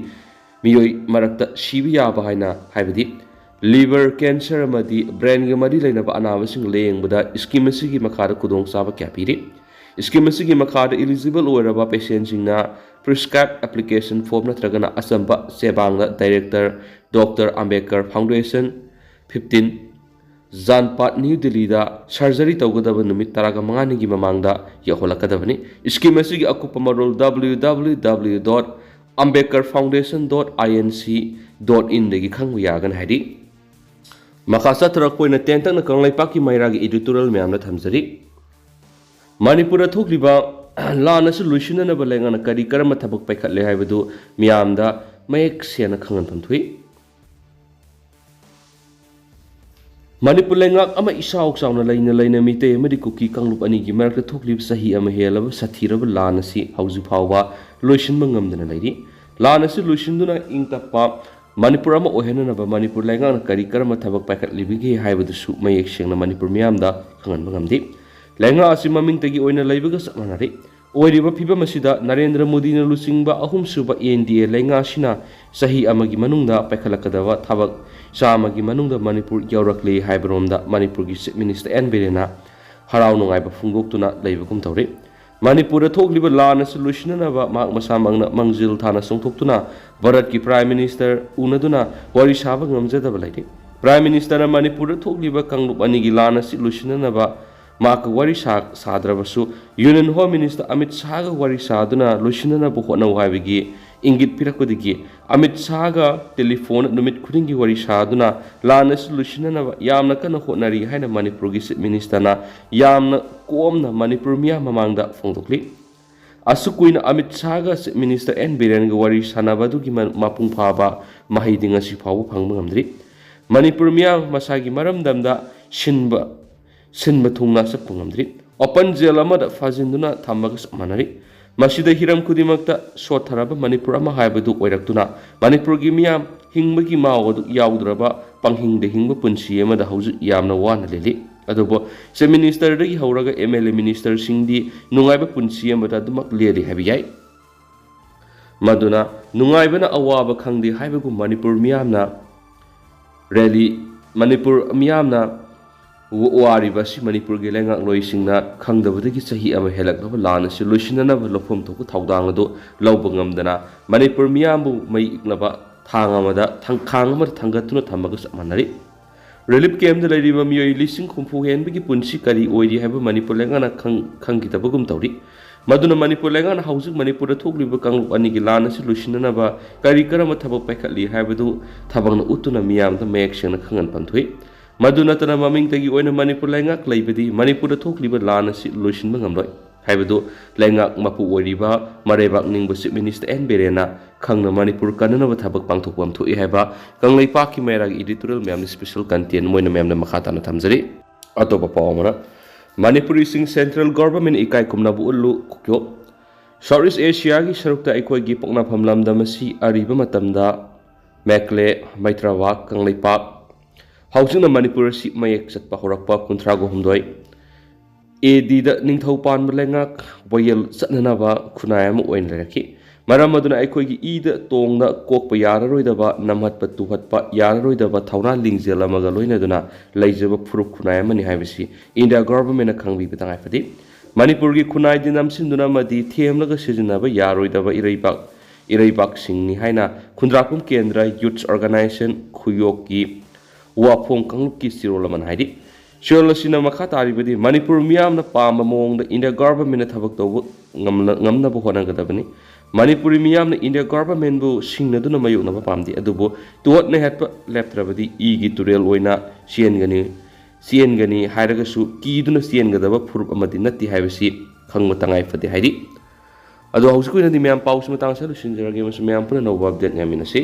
ꯃꯤꯑꯣꯏ ꯃꯔꯛꯇ ꯁꯤꯕ ꯌꯥꯕ ꯍꯥꯏꯅ, ꯍꯥꯏꯕꯗꯤ ꯂꯤꯚꯔ ꯀꯦꯟꯁꯔ ꯑꯃꯗꯤ ꯕ꯭ꯔꯦꯟꯒ ꯃꯔꯤ ꯂꯩꯅꯕ ꯑꯅꯥꯕꯁꯤꯡ ꯂꯥꯌꯦꯡꯕꯗ ꯁ꯭ꯀꯤꯝ ꯑꯁꯤꯒꯤ ꯃꯈꯥꯗ ꯈꯨꯗꯣꯡꯆꯥꯕ ꯀꯌꯥ ꯄꯤꯔꯤ꯫ ꯁ꯭ꯀꯤꯝ ꯑꯁꯤꯒꯤ ꯃꯈꯥꯗ ꯏꯂꯤꯖꯤꯕꯜ ꯑꯣꯏꯔꯕ ꯄꯦꯁꯦꯟꯁꯤꯡꯅ ꯄ꯭ꯔꯤꯁꯀ꯭ꯔꯥꯏꯕ ꯑꯦꯄ꯭ꯂꯤꯀꯦꯁꯟ ꯐꯣꯔꯝ ꯅꯠꯇ꯭ꯔꯒꯅ ꯑꯆꯝꯕ ꯆꯦꯕꯥꯡꯗ director doctor Ambedkar foundation, fifteen, Janpath, new ꯗꯤꯜꯂꯤꯗ ꯁꯔꯖꯔꯤ ꯇꯧꯒꯗꯕ ꯅꯨꯃꯤꯠ ꯇꯔꯥꯒ ꯃꯉꯥꯅꯤꯒꯤ ꯃꯃꯥꯡꯗ ꯌꯧꯍꯜꯂꯛꯀꯗꯕꯅꯤ꯫ ꯁ꯭ꯀꯤꯝ ꯑꯁꯤꯒꯤ ꯑꯀꯨꯞꯄ ꯃꯔꯣꯜ W W W dot ambedkar foundation dot I N C dot in ꯗꯒꯤ ꯈꯪꯕ ꯌꯥꯒꯅꯤ ꯍꯥꯏꯔꯤ꯫ ꯃꯈꯥ ꯆꯠꯊꯔꯛꯄ ꯑꯣꯏꯅ ꯇꯦꯟꯇꯛꯅ ꯀꯪꯂꯩꯄꯥꯛꯀꯤ ꯃꯩꯔꯥꯒꯤ editorial ꯃꯌꯥꯝꯅ ꯊꯝꯖꯔꯤ꯫ ꯃꯅꯤꯄꯨꯔꯗ ꯊꯣꯛꯂꯤꯕ ꯂꯥꯟ ꯑꯁꯤ ꯂꯣꯏꯁꯤꯟꯅꯅꯕ ꯂꯩꯉꯥꯛꯅ ꯀꯔꯤ ꯀꯔꯝꯕ ꯊꯕꯛ ꯄꯥꯏꯈꯠꯂꯦ ꯍꯥꯏꯕꯗꯨ ꯃꯤꯌꯥꯝꯗ ꯃꯌꯦꯛ ꯁꯦꯡꯅ ꯈꯪꯍꯟꯐꯝ ꯊꯣꯛꯏ꯫ ꯃꯅꯤꯄꯨꯔ ꯂꯩꯉꯥꯛ ꯑꯃ ꯏꯆꯥꯎ ꯆꯥꯎꯅ ꯂꯩꯅ ꯂꯩꯅ ꯃꯤꯇꯩ ꯑꯃꯗꯤ ꯀꯨꯀꯤ ꯀꯥꯡꯂꯨꯞ ꯑꯅꯤꯒꯤ ꯃꯔꯛꯇ ꯊꯣꯛꯂꯤꯕ ꯆꯍꯤ ꯑꯃ ꯍꯦꯜꯂꯕ ꯁꯥꯊꯤꯔꯕ ꯂꯥꯟ ꯑꯁꯤ ꯍꯧꯖꯤꯛ ꯐꯥꯎꯕ ꯂꯣꯏꯁꯤꯟꯕ ꯉꯝꯗꯅ ꯂꯩꯔꯤ꯫ ꯂꯥꯟ ꯑꯁꯤ ꯂꯣꯏꯁꯤꯟꯗꯨꯅ ꯏꯪ ꯇꯞꯄ ꯃꯅꯤꯄꯨꯔ ꯑꯃ ꯑꯣꯏꯍꯟꯅꯅꯕ ꯃꯅꯤꯄꯨꯔ ꯂꯩꯉꯥꯛꯅ ꯀꯔꯤ ꯀꯔꯝꯕ ꯊꯕꯛ ꯄꯥꯏꯈꯠꯂꯤꯕꯒꯦ ꯍꯥꯏꯕꯗꯨꯁꯨ ꯃꯌꯦꯛ ꯁꯦꯡꯅ ꯃꯅꯤꯄꯨꯔ ꯃꯤꯌꯥꯝꯗ ꯈꯪꯍꯟꯕ ꯉꯝꯗꯦ꯫ ꯂꯩꯉꯥꯛ ꯑꯁꯤ ꯃꯃꯤꯡꯇꯒꯤ ꯑꯣꯏꯅ ꯂꯩꯕꯒ ꯆꯞ ꯃꯥꯟꯅꯔꯦ꯫ ꯑꯣꯏꯔꯤꯕ ꯐꯤꯕꯝ ꯑꯁꯤꯗ ꯅꯔꯦꯟꯗ꯭ꯔ ꯃꯣꯗꯤꯅ ꯂꯨꯆꯤꯡꯕ ꯑꯍꯨꯝꯁꯨꯕ N D A ꯂꯩꯉꯥꯛ ꯑꯁꯤꯅ ꯆꯍꯤ ꯑꯃꯒꯤ ꯃꯅꯨꯡꯗ ꯄꯥꯏꯈꯠꯂꯛꯀꯗꯕ ꯊꯕꯛ ꯆꯥꯝꯃꯒꯤ ꯃꯅꯨꯡꯗ ꯃꯅꯤꯄꯨꯔ ꯌꯧꯔꯛꯂꯦ ꯍꯥꯏꯕꯔꯣꯝꯗ ꯃꯅꯤꯄꯨꯔꯒꯤ Chief Minister N ꯕꯤꯔꯦꯟꯅ ꯍꯔꯥꯎ ꯅꯨꯡꯉꯥꯏꯕ ꯐꯣꯡꯗꯣꯛꯇꯨꯅ ꯂꯩꯕꯒꯨꯝ ꯇꯧꯔꯤ꯫ ꯃꯅꯤꯄꯨꯔꯗ ꯊꯣꯛꯂꯤꯕ ꯂꯥꯟ ꯑꯁꯤ ꯂꯣꯏꯁꯤꯟꯅꯅꯕ ꯃꯍꯥꯛ ꯃꯁꯥꯃꯛꯅ ꯃꯥꯡꯖꯤꯜ ꯊꯥꯅ ꯆꯣꯡꯊꯣꯛꯇꯨꯅ ꯚꯥꯔꯠꯀꯤ Prime Minister ꯎꯅꯗꯨꯅ ꯋꯥꯔꯤ ꯁꯥꯕ ꯉꯝꯖꯗꯕ ꯂꯩꯔꯤ꯫ Prime Ministerꯅ ꯃꯅꯤꯄꯨꯔꯗ ꯊꯣꯛꯂꯤꯕ ꯀꯥꯡꯂꯨꯞ ꯑꯅꯤꯒꯤ ꯂꯥꯟ ꯑꯁꯤ ꯂꯣꯏꯁꯤꯟꯅꯅꯕ ꯃꯍꯥꯛꯀ ꯋꯥꯔꯤ ꯁꯥ-, ꯁꯥꯗ꯭ꯔꯕꯁꯨ Union Home Minister ꯑꯃꯤꯠ ꯁꯥꯍꯒ ꯋꯥꯔꯤ ꯁꯥꯗꯨꯅ ꯂꯣꯏꯁꯤꯟꯅꯅꯕ ꯍꯣꯠꯅꯧ ꯍꯥꯏꯕꯒꯤ ꯏꯪꯒꯤꯠ ꯄꯤꯔꯛꯄꯗꯒꯤ ꯑꯃꯤꯠ ꯁꯥꯍꯒ ꯇꯦꯂꯤꯐꯣꯟ ꯅꯨꯃꯤꯠ ꯈꯨꯗꯤꯡꯒꯤ ꯋꯥꯔꯤ ꯁꯥꯗꯨꯅ ꯂꯥꯟ ꯑꯁꯤ ꯂꯣꯏꯁꯤꯟꯅꯅꯕ ꯌꯥꯝꯅ ꯀꯟꯅ ꯍꯣꯠꯅꯔꯤ ꯍꯥꯏꯅ ꯃꯅꯤꯄꯨꯔꯒꯤ Chief Ministerꯅ ꯌꯥꯝꯅ ꯀꯣꯝꯅ ꯃꯅꯤꯄꯨꯔ ꯃꯤꯌꯥꯝ ꯃꯃꯥꯡꯗ ꯐꯣꯡꯗꯣꯛꯂꯤ꯫ ꯑꯁꯨꯛ ꯀꯨꯏꯅ ꯑꯃꯤꯠ ꯁꯥꯍꯒ Chief Minister ꯑꯦꯟ ꯕꯤꯔꯦꯟꯒ ꯋꯥꯔꯤ ꯁꯥꯟꯅꯕ ꯑꯗꯨꯒꯤ ꯃ-, ꯃꯄꯨꯡ ꯐꯥꯕ ꯃꯍꯩꯗꯤ ꯉꯁꯤ ꯐꯥꯎꯕ ꯐꯪꯕ ꯉꯝꯗ꯭ꯔꯤ꯫ ꯃꯅꯤꯄꯨꯔ ꯃꯤꯌꯥꯝ ꯃꯁꯥꯒꯤ ꯃꯔꯝꯗꯝꯗ ꯁꯤꯟꯕ, ꯁꯤꯟꯕ ꯊꯨꯡꯅ ꯆꯠꯄ ꯉꯝꯗ꯭ꯔꯤ꯫ Open jail ꯑꯃꯗ ꯐꯥꯖꯤꯟꯗꯨꯅ ꯊꯝꯕꯒ ꯆꯞ ꯃꯥꯟꯅꯔꯤ꯫ ꯃꯁꯤꯗ ꯍꯤꯔꯝ ꯈꯨꯗꯤꯡꯃꯛꯇ ꯁꯣꯠꯊꯔꯕ ꯃꯅꯤꯄꯨꯔ ꯑꯃ ꯍꯥꯏꯕꯗꯨ ꯑꯣꯏꯔꯛꯇꯨꯅ ꯃꯅꯤꯄꯨꯔꯒꯤ ꯃꯤꯌꯥꯝ ꯍꯤꯡꯕꯒꯤ ꯃꯍꯥꯎ ꯑꯗꯨ ꯌꯥꯎꯗ꯭ꯔꯕ ꯄꯪꯍꯤꯡꯗ ꯍꯤꯡꯕ ꯄꯨꯟꯁꯤ ꯑꯃꯗ ꯍꯧꯖꯤꯛ ꯌꯥꯝꯅ ꯋꯥꯅ ꯂꯦꯜꯂꯤ꯫ ꯑꯗꯨꯕꯨ Chief Ministerꯗꯒꯤ ꯍꯧꯔꯒ MLA ministerꯁꯤꯡꯗꯤ ꯅꯨꯡꯉꯥꯏꯕ ꯄꯨꯟꯁꯤ ꯑꯃꯗ ꯑꯗꯨꯃꯛ ꯂꯦꯜꯂꯤ ꯍꯥꯏꯕ ꯌꯥꯏ꯫ ꯃꯗꯨꯅ ꯅꯨꯡꯉꯥꯏꯕꯅ ꯑꯋꯥꯕ ꯈꯪꯗꯦ ꯍꯥꯏꯕꯒꯨꯝ ꯃꯅꯤꯄꯨꯔ ꯃꯤꯌꯥꯝꯅ rally, ꯃꯅꯤꯄꯨꯔ ꯃꯤꯌꯥꯝꯅ ꯋꯥ-, ꯋꯥꯔꯤꯕ ꯑꯁꯤ ꯃꯅꯤꯄꯨꯔꯒꯤ ꯂꯩꯉꯥꯛꯂꯣꯏꯁꯤꯡꯅ ꯈꯪꯗꯕꯗꯒꯤ ꯆꯍꯤ ꯑꯃ ꯍꯦꯜꯂꯛꯂꯕ ꯂꯥꯟ ꯑꯁꯤ ꯂꯣꯏꯁꯤꯟꯅꯅꯕ ꯂꯧꯐꯝ ꯊꯣꯛꯄ ꯊꯧꯗꯥꯡ ꯑꯗꯨ ꯂꯧꯕ ꯉꯝꯗꯅ ꯃꯅꯤꯄꯨꯔ ꯃꯤꯌꯥꯝꯕꯨ ꯃꯩ ꯏꯛꯅꯕ ꯊꯥꯡ ꯑꯃꯗ ꯊꯪ-, ꯈꯥꯡ ꯑꯃꯗ ꯊꯥꯡꯒꯠꯇꯨꯅ ꯊꯝꯕꯒ ꯆꯞ ꯃꯥꯟꯅꯔꯤ꯫ Relief campꯇ ꯂꯩꯔꯤꯕ ꯃꯤꯑꯣꯏ ꯂꯤꯁꯤꯡ ꯍꯨꯝꯐꯨ ꯍꯦꯟꯕꯒꯤ ꯄꯨꯟꯁꯤ ꯀꯔꯤ ꯑꯣꯏꯔꯤ ꯍꯥꯏꯕ ꯃꯅꯤꯄꯨꯔ ꯂꯩꯉꯥꯛꯅ ꯈꯪ-, ꯈꯪꯈꯤꯗꯕꯒꯨꯝ ꯇꯧꯔꯤ꯫ ꯃꯗꯨꯅ ꯃꯅꯤꯄꯨꯔ ꯂꯩꯉꯥꯛꯅ ꯍꯧꯖꯤꯛ ꯃꯅꯤꯄꯨꯔꯗ ꯊꯣꯛꯂꯤꯕ ꯀꯥꯡꯂꯨꯞ ꯑꯅꯤꯒꯤ ꯂꯥꯟ ꯑꯁꯤ ꯂꯣꯏꯁꯤꯟꯅꯅꯕ ꯀꯔꯤ ꯀꯔꯝꯕ ꯊꯕꯛ ꯄꯥꯏꯈꯠꯂꯤ ꯍꯥꯏꯕꯗꯨ ꯊꯕꯛꯅ ꯎꯠꯇꯨꯅ ꯃꯤꯌꯥꯝꯗ ꯃꯌꯦꯛ ꯁꯦꯡꯅ ꯈꯪꯍꯟꯐꯝ ꯊꯣꯛꯏ꯫ ꯃꯗꯨ ꯅꯠꯇꯅ ꯃꯃꯤꯡꯇꯒꯤ ꯑꯣꯏꯅ ꯃꯅꯤꯄꯨꯔ ꯂꯩꯉꯥꯛ ꯂꯩꯕꯗꯤ ꯃꯅꯤꯄꯨꯔꯗ ꯊꯣꯛꯂꯤꯕ ꯂꯥꯟ ꯑꯁꯤ ꯂꯣꯏꯁꯤꯟꯕ ꯉꯝꯂꯣꯏ ꯍꯥꯏꯕꯗꯨ ꯂꯩꯉꯥꯛ ꯃꯄꯨ ꯑꯣꯏꯔꯤꯕ ꯃꯔꯩꯕꯥꯛ ꯅꯤꯡꯕ Chief Minister ꯑꯦꯟ ꯕꯤꯔꯦꯟꯅ ꯈꯪꯅ ꯃꯅꯤꯄꯨꯔ ꯀꯟꯅꯅꯕ ꯊꯕꯛ ꯄꯥꯡꯊꯣꯛꯐꯝ ꯊꯣꯛꯏ ꯍꯥꯏꯕ ꯀꯪꯂꯩꯄꯥꯛꯀꯤ ꯃꯩꯔꯥꯒꯤ editorial ꯃꯌꯥꯝꯅ special content ꯑꯣꯏꯅ ꯃꯌꯥꯝꯅ ꯃꯈꯥ ꯇꯥꯅ ꯊꯝꯖꯔꯤ꯫ ꯑꯇꯣꯞꯄ ꯄꯥꯎ ꯑꯃꯅ, ꯃꯅꯤꯄꯨꯔꯤꯁꯤꯡ central government ꯏꯀꯥꯏ ꯈꯨꯝꯅꯕ ꯎꯠꯂꯨ ꯀ꯭ꯌꯣ꯫ South East Asiaꯒꯤ ꯁꯔꯨꯛꯇ ꯑꯩꯈꯣꯏꯒꯤ ꯄꯣꯛꯅꯐꯝ ꯂꯝꯗꯝ ꯑꯁꯤ ꯑꯔꯤꯕ ꯃꯇꯝꯗ ꯃꯦꯀꯂꯦ, ꯃꯩꯇ꯭ꯔꯋꯥꯛ, ꯀꯪꯂꯩꯄꯥꯛ, ꯍꯧꯖꯤꯛꯅ ꯃꯅꯤꯄꯨꯔ ꯑꯁꯤ ꯃꯌꯦꯛ ꯆꯠꯄ ꯍꯧꯔꯛꯄ ꯀꯨꯟꯊ꯭ꯔꯥꯒ ꯍꯨꯝꯗꯣꯏ ADꯗ ꯅꯤꯡꯊꯧ ꯄꯥꯟꯕ ꯂꯩꯉꯥꯛ ꯋꯥꯌꯦꯜ ꯆꯠꯅꯅꯕ ꯈꯨꯟꯅꯥꯏ ꯑꯃ ꯑꯣꯏꯅ ꯂꯩꯔꯛꯈꯤ꯫ ꯃꯔꯝ ꯑꯗꯨꯅ ꯑꯩꯈꯣꯏꯒꯤ ꯏꯗ ꯇꯣꯡꯗ ꯀꯣꯛꯄ ꯌꯥꯔꯔꯣꯏꯗꯕ, ꯅꯝꯍꯠꯄ ꯇꯨꯍꯠꯄ ꯌꯥꯔꯔꯣꯏꯗꯕ ꯊꯧꯅꯥ ꯂꯤꯡꯖꯦꯜ ꯑꯃꯒ ꯂꯣꯏꯅꯗꯨꯅ ꯂꯩꯖꯕ ꯐꯨꯔꯨꯞ ꯈꯨꯟꯅꯥꯏ ꯑꯃꯅꯤ ꯍꯥꯏꯕꯁꯤ India governmentꯅ ꯈꯪꯕꯤꯕ ꯇꯉꯥꯏ ꯐꯗꯦ꯫ ꯃꯅꯤꯄꯨꯔꯒꯤ ꯈꯨꯟꯅꯥꯏꯗꯤ ꯅꯝꯁꯤꯟꯗꯨꯅ ꯑꯃꯗꯤ ꯊꯦꯝꯂꯒ ꯁꯤꯖꯤꯟꯅꯕ ꯌꯥꯔꯣꯏꯗꯕ ꯏꯔꯩꯕꯥꯛ, ꯏꯔꯩꯕꯥꯛꯁꯤꯡꯅꯤ ꯍꯥꯏꯅ ꯈꯨꯟꯗ꯭ꯔꯥꯛꯄꯝ ꯀꯦꯟꯗ꯭ꯔ Youth Organization ꯈꯨꯌꯣꯛꯀꯤ ꯋꯥꯐꯣꯡ ꯀꯥꯡꯂꯨꯞꯀꯤ ꯆꯦꯔꯣꯜ ꯑꯃꯅ ꯍꯥꯏꯔꯤ꯫ ꯁꯤꯑꯣꯜ ꯑꯁꯤꯅ ꯃꯈꯥ ꯇꯥꯔꯤꯕꯗꯤ, ꯃꯅꯤꯄꯨꯔ ꯃꯤꯌꯥꯝꯅ ꯄꯥꯝꯕ ꯃꯑꯣꯡꯗ ꯏꯟꯗꯤꯌꯥ ꯒꯚꯔꯟꯃꯦꯟꯠꯅ ꯊꯕꯛ ꯇꯧꯕ ꯉꯝꯅ-, ꯉꯝꯅꯕ ꯍꯣꯠꯅꯒꯗꯕꯅꯤ꯫ ꯃꯅꯤꯄꯨꯔꯤ ꯃꯤꯌꯥꯝꯅ ꯏꯟꯗꯤꯌꯥ ꯒꯚꯔꯟꯃꯦꯟꯠꯕꯨ ꯁꯤꯡꯅꯗꯨꯅ ꯃꯥꯌꯣꯛꯅꯕ ꯄꯥꯝꯗꯦ, ꯑꯗꯨꯕꯨ ꯇꯨꯍꯠ ꯅꯩꯍꯠꯄ ꯂꯦꯞꯇ꯭ꯔꯕꯗꯤ ꯏꯒꯤ ꯇꯨꯔꯦꯜ ꯑꯣꯏꯅ ꯆꯦꯟꯒꯅꯤ, ꯆꯦꯟꯒꯅꯤ ꯍꯥꯏꯔꯒꯁꯨ ꯀꯤꯗꯨꯅ ꯆꯦꯟꯒꯗꯕ ꯐꯨꯔꯨꯞ ꯑꯃꯗꯤ ꯅꯠꯇꯦ ꯍꯥꯏꯕꯁꯤ ꯈꯪꯕ ꯇꯉꯥꯏ ꯐꯗꯦ ꯍꯥꯏꯔꯤ꯫ ꯑꯗꯣ ꯍꯧꯖꯤꯛꯀꯤ ꯑꯣꯏꯅꯗꯤ ꯃꯌꯥꯝ ꯄꯥꯎꯁꯤ ꯃꯇꯥꯡ ꯑꯁꯤꯗ ꯂꯣꯏꯁꯤꯟꯖꯔꯒꯦ ꯑꯃꯁꯨꯡ ꯃꯌꯥꯝ ꯄꯨꯟꯅ ꯑꯅꯧꯕ ꯑꯞꯗꯦꯠ ꯉꯥꯏꯃꯤꯟꯅꯁꯤ꯫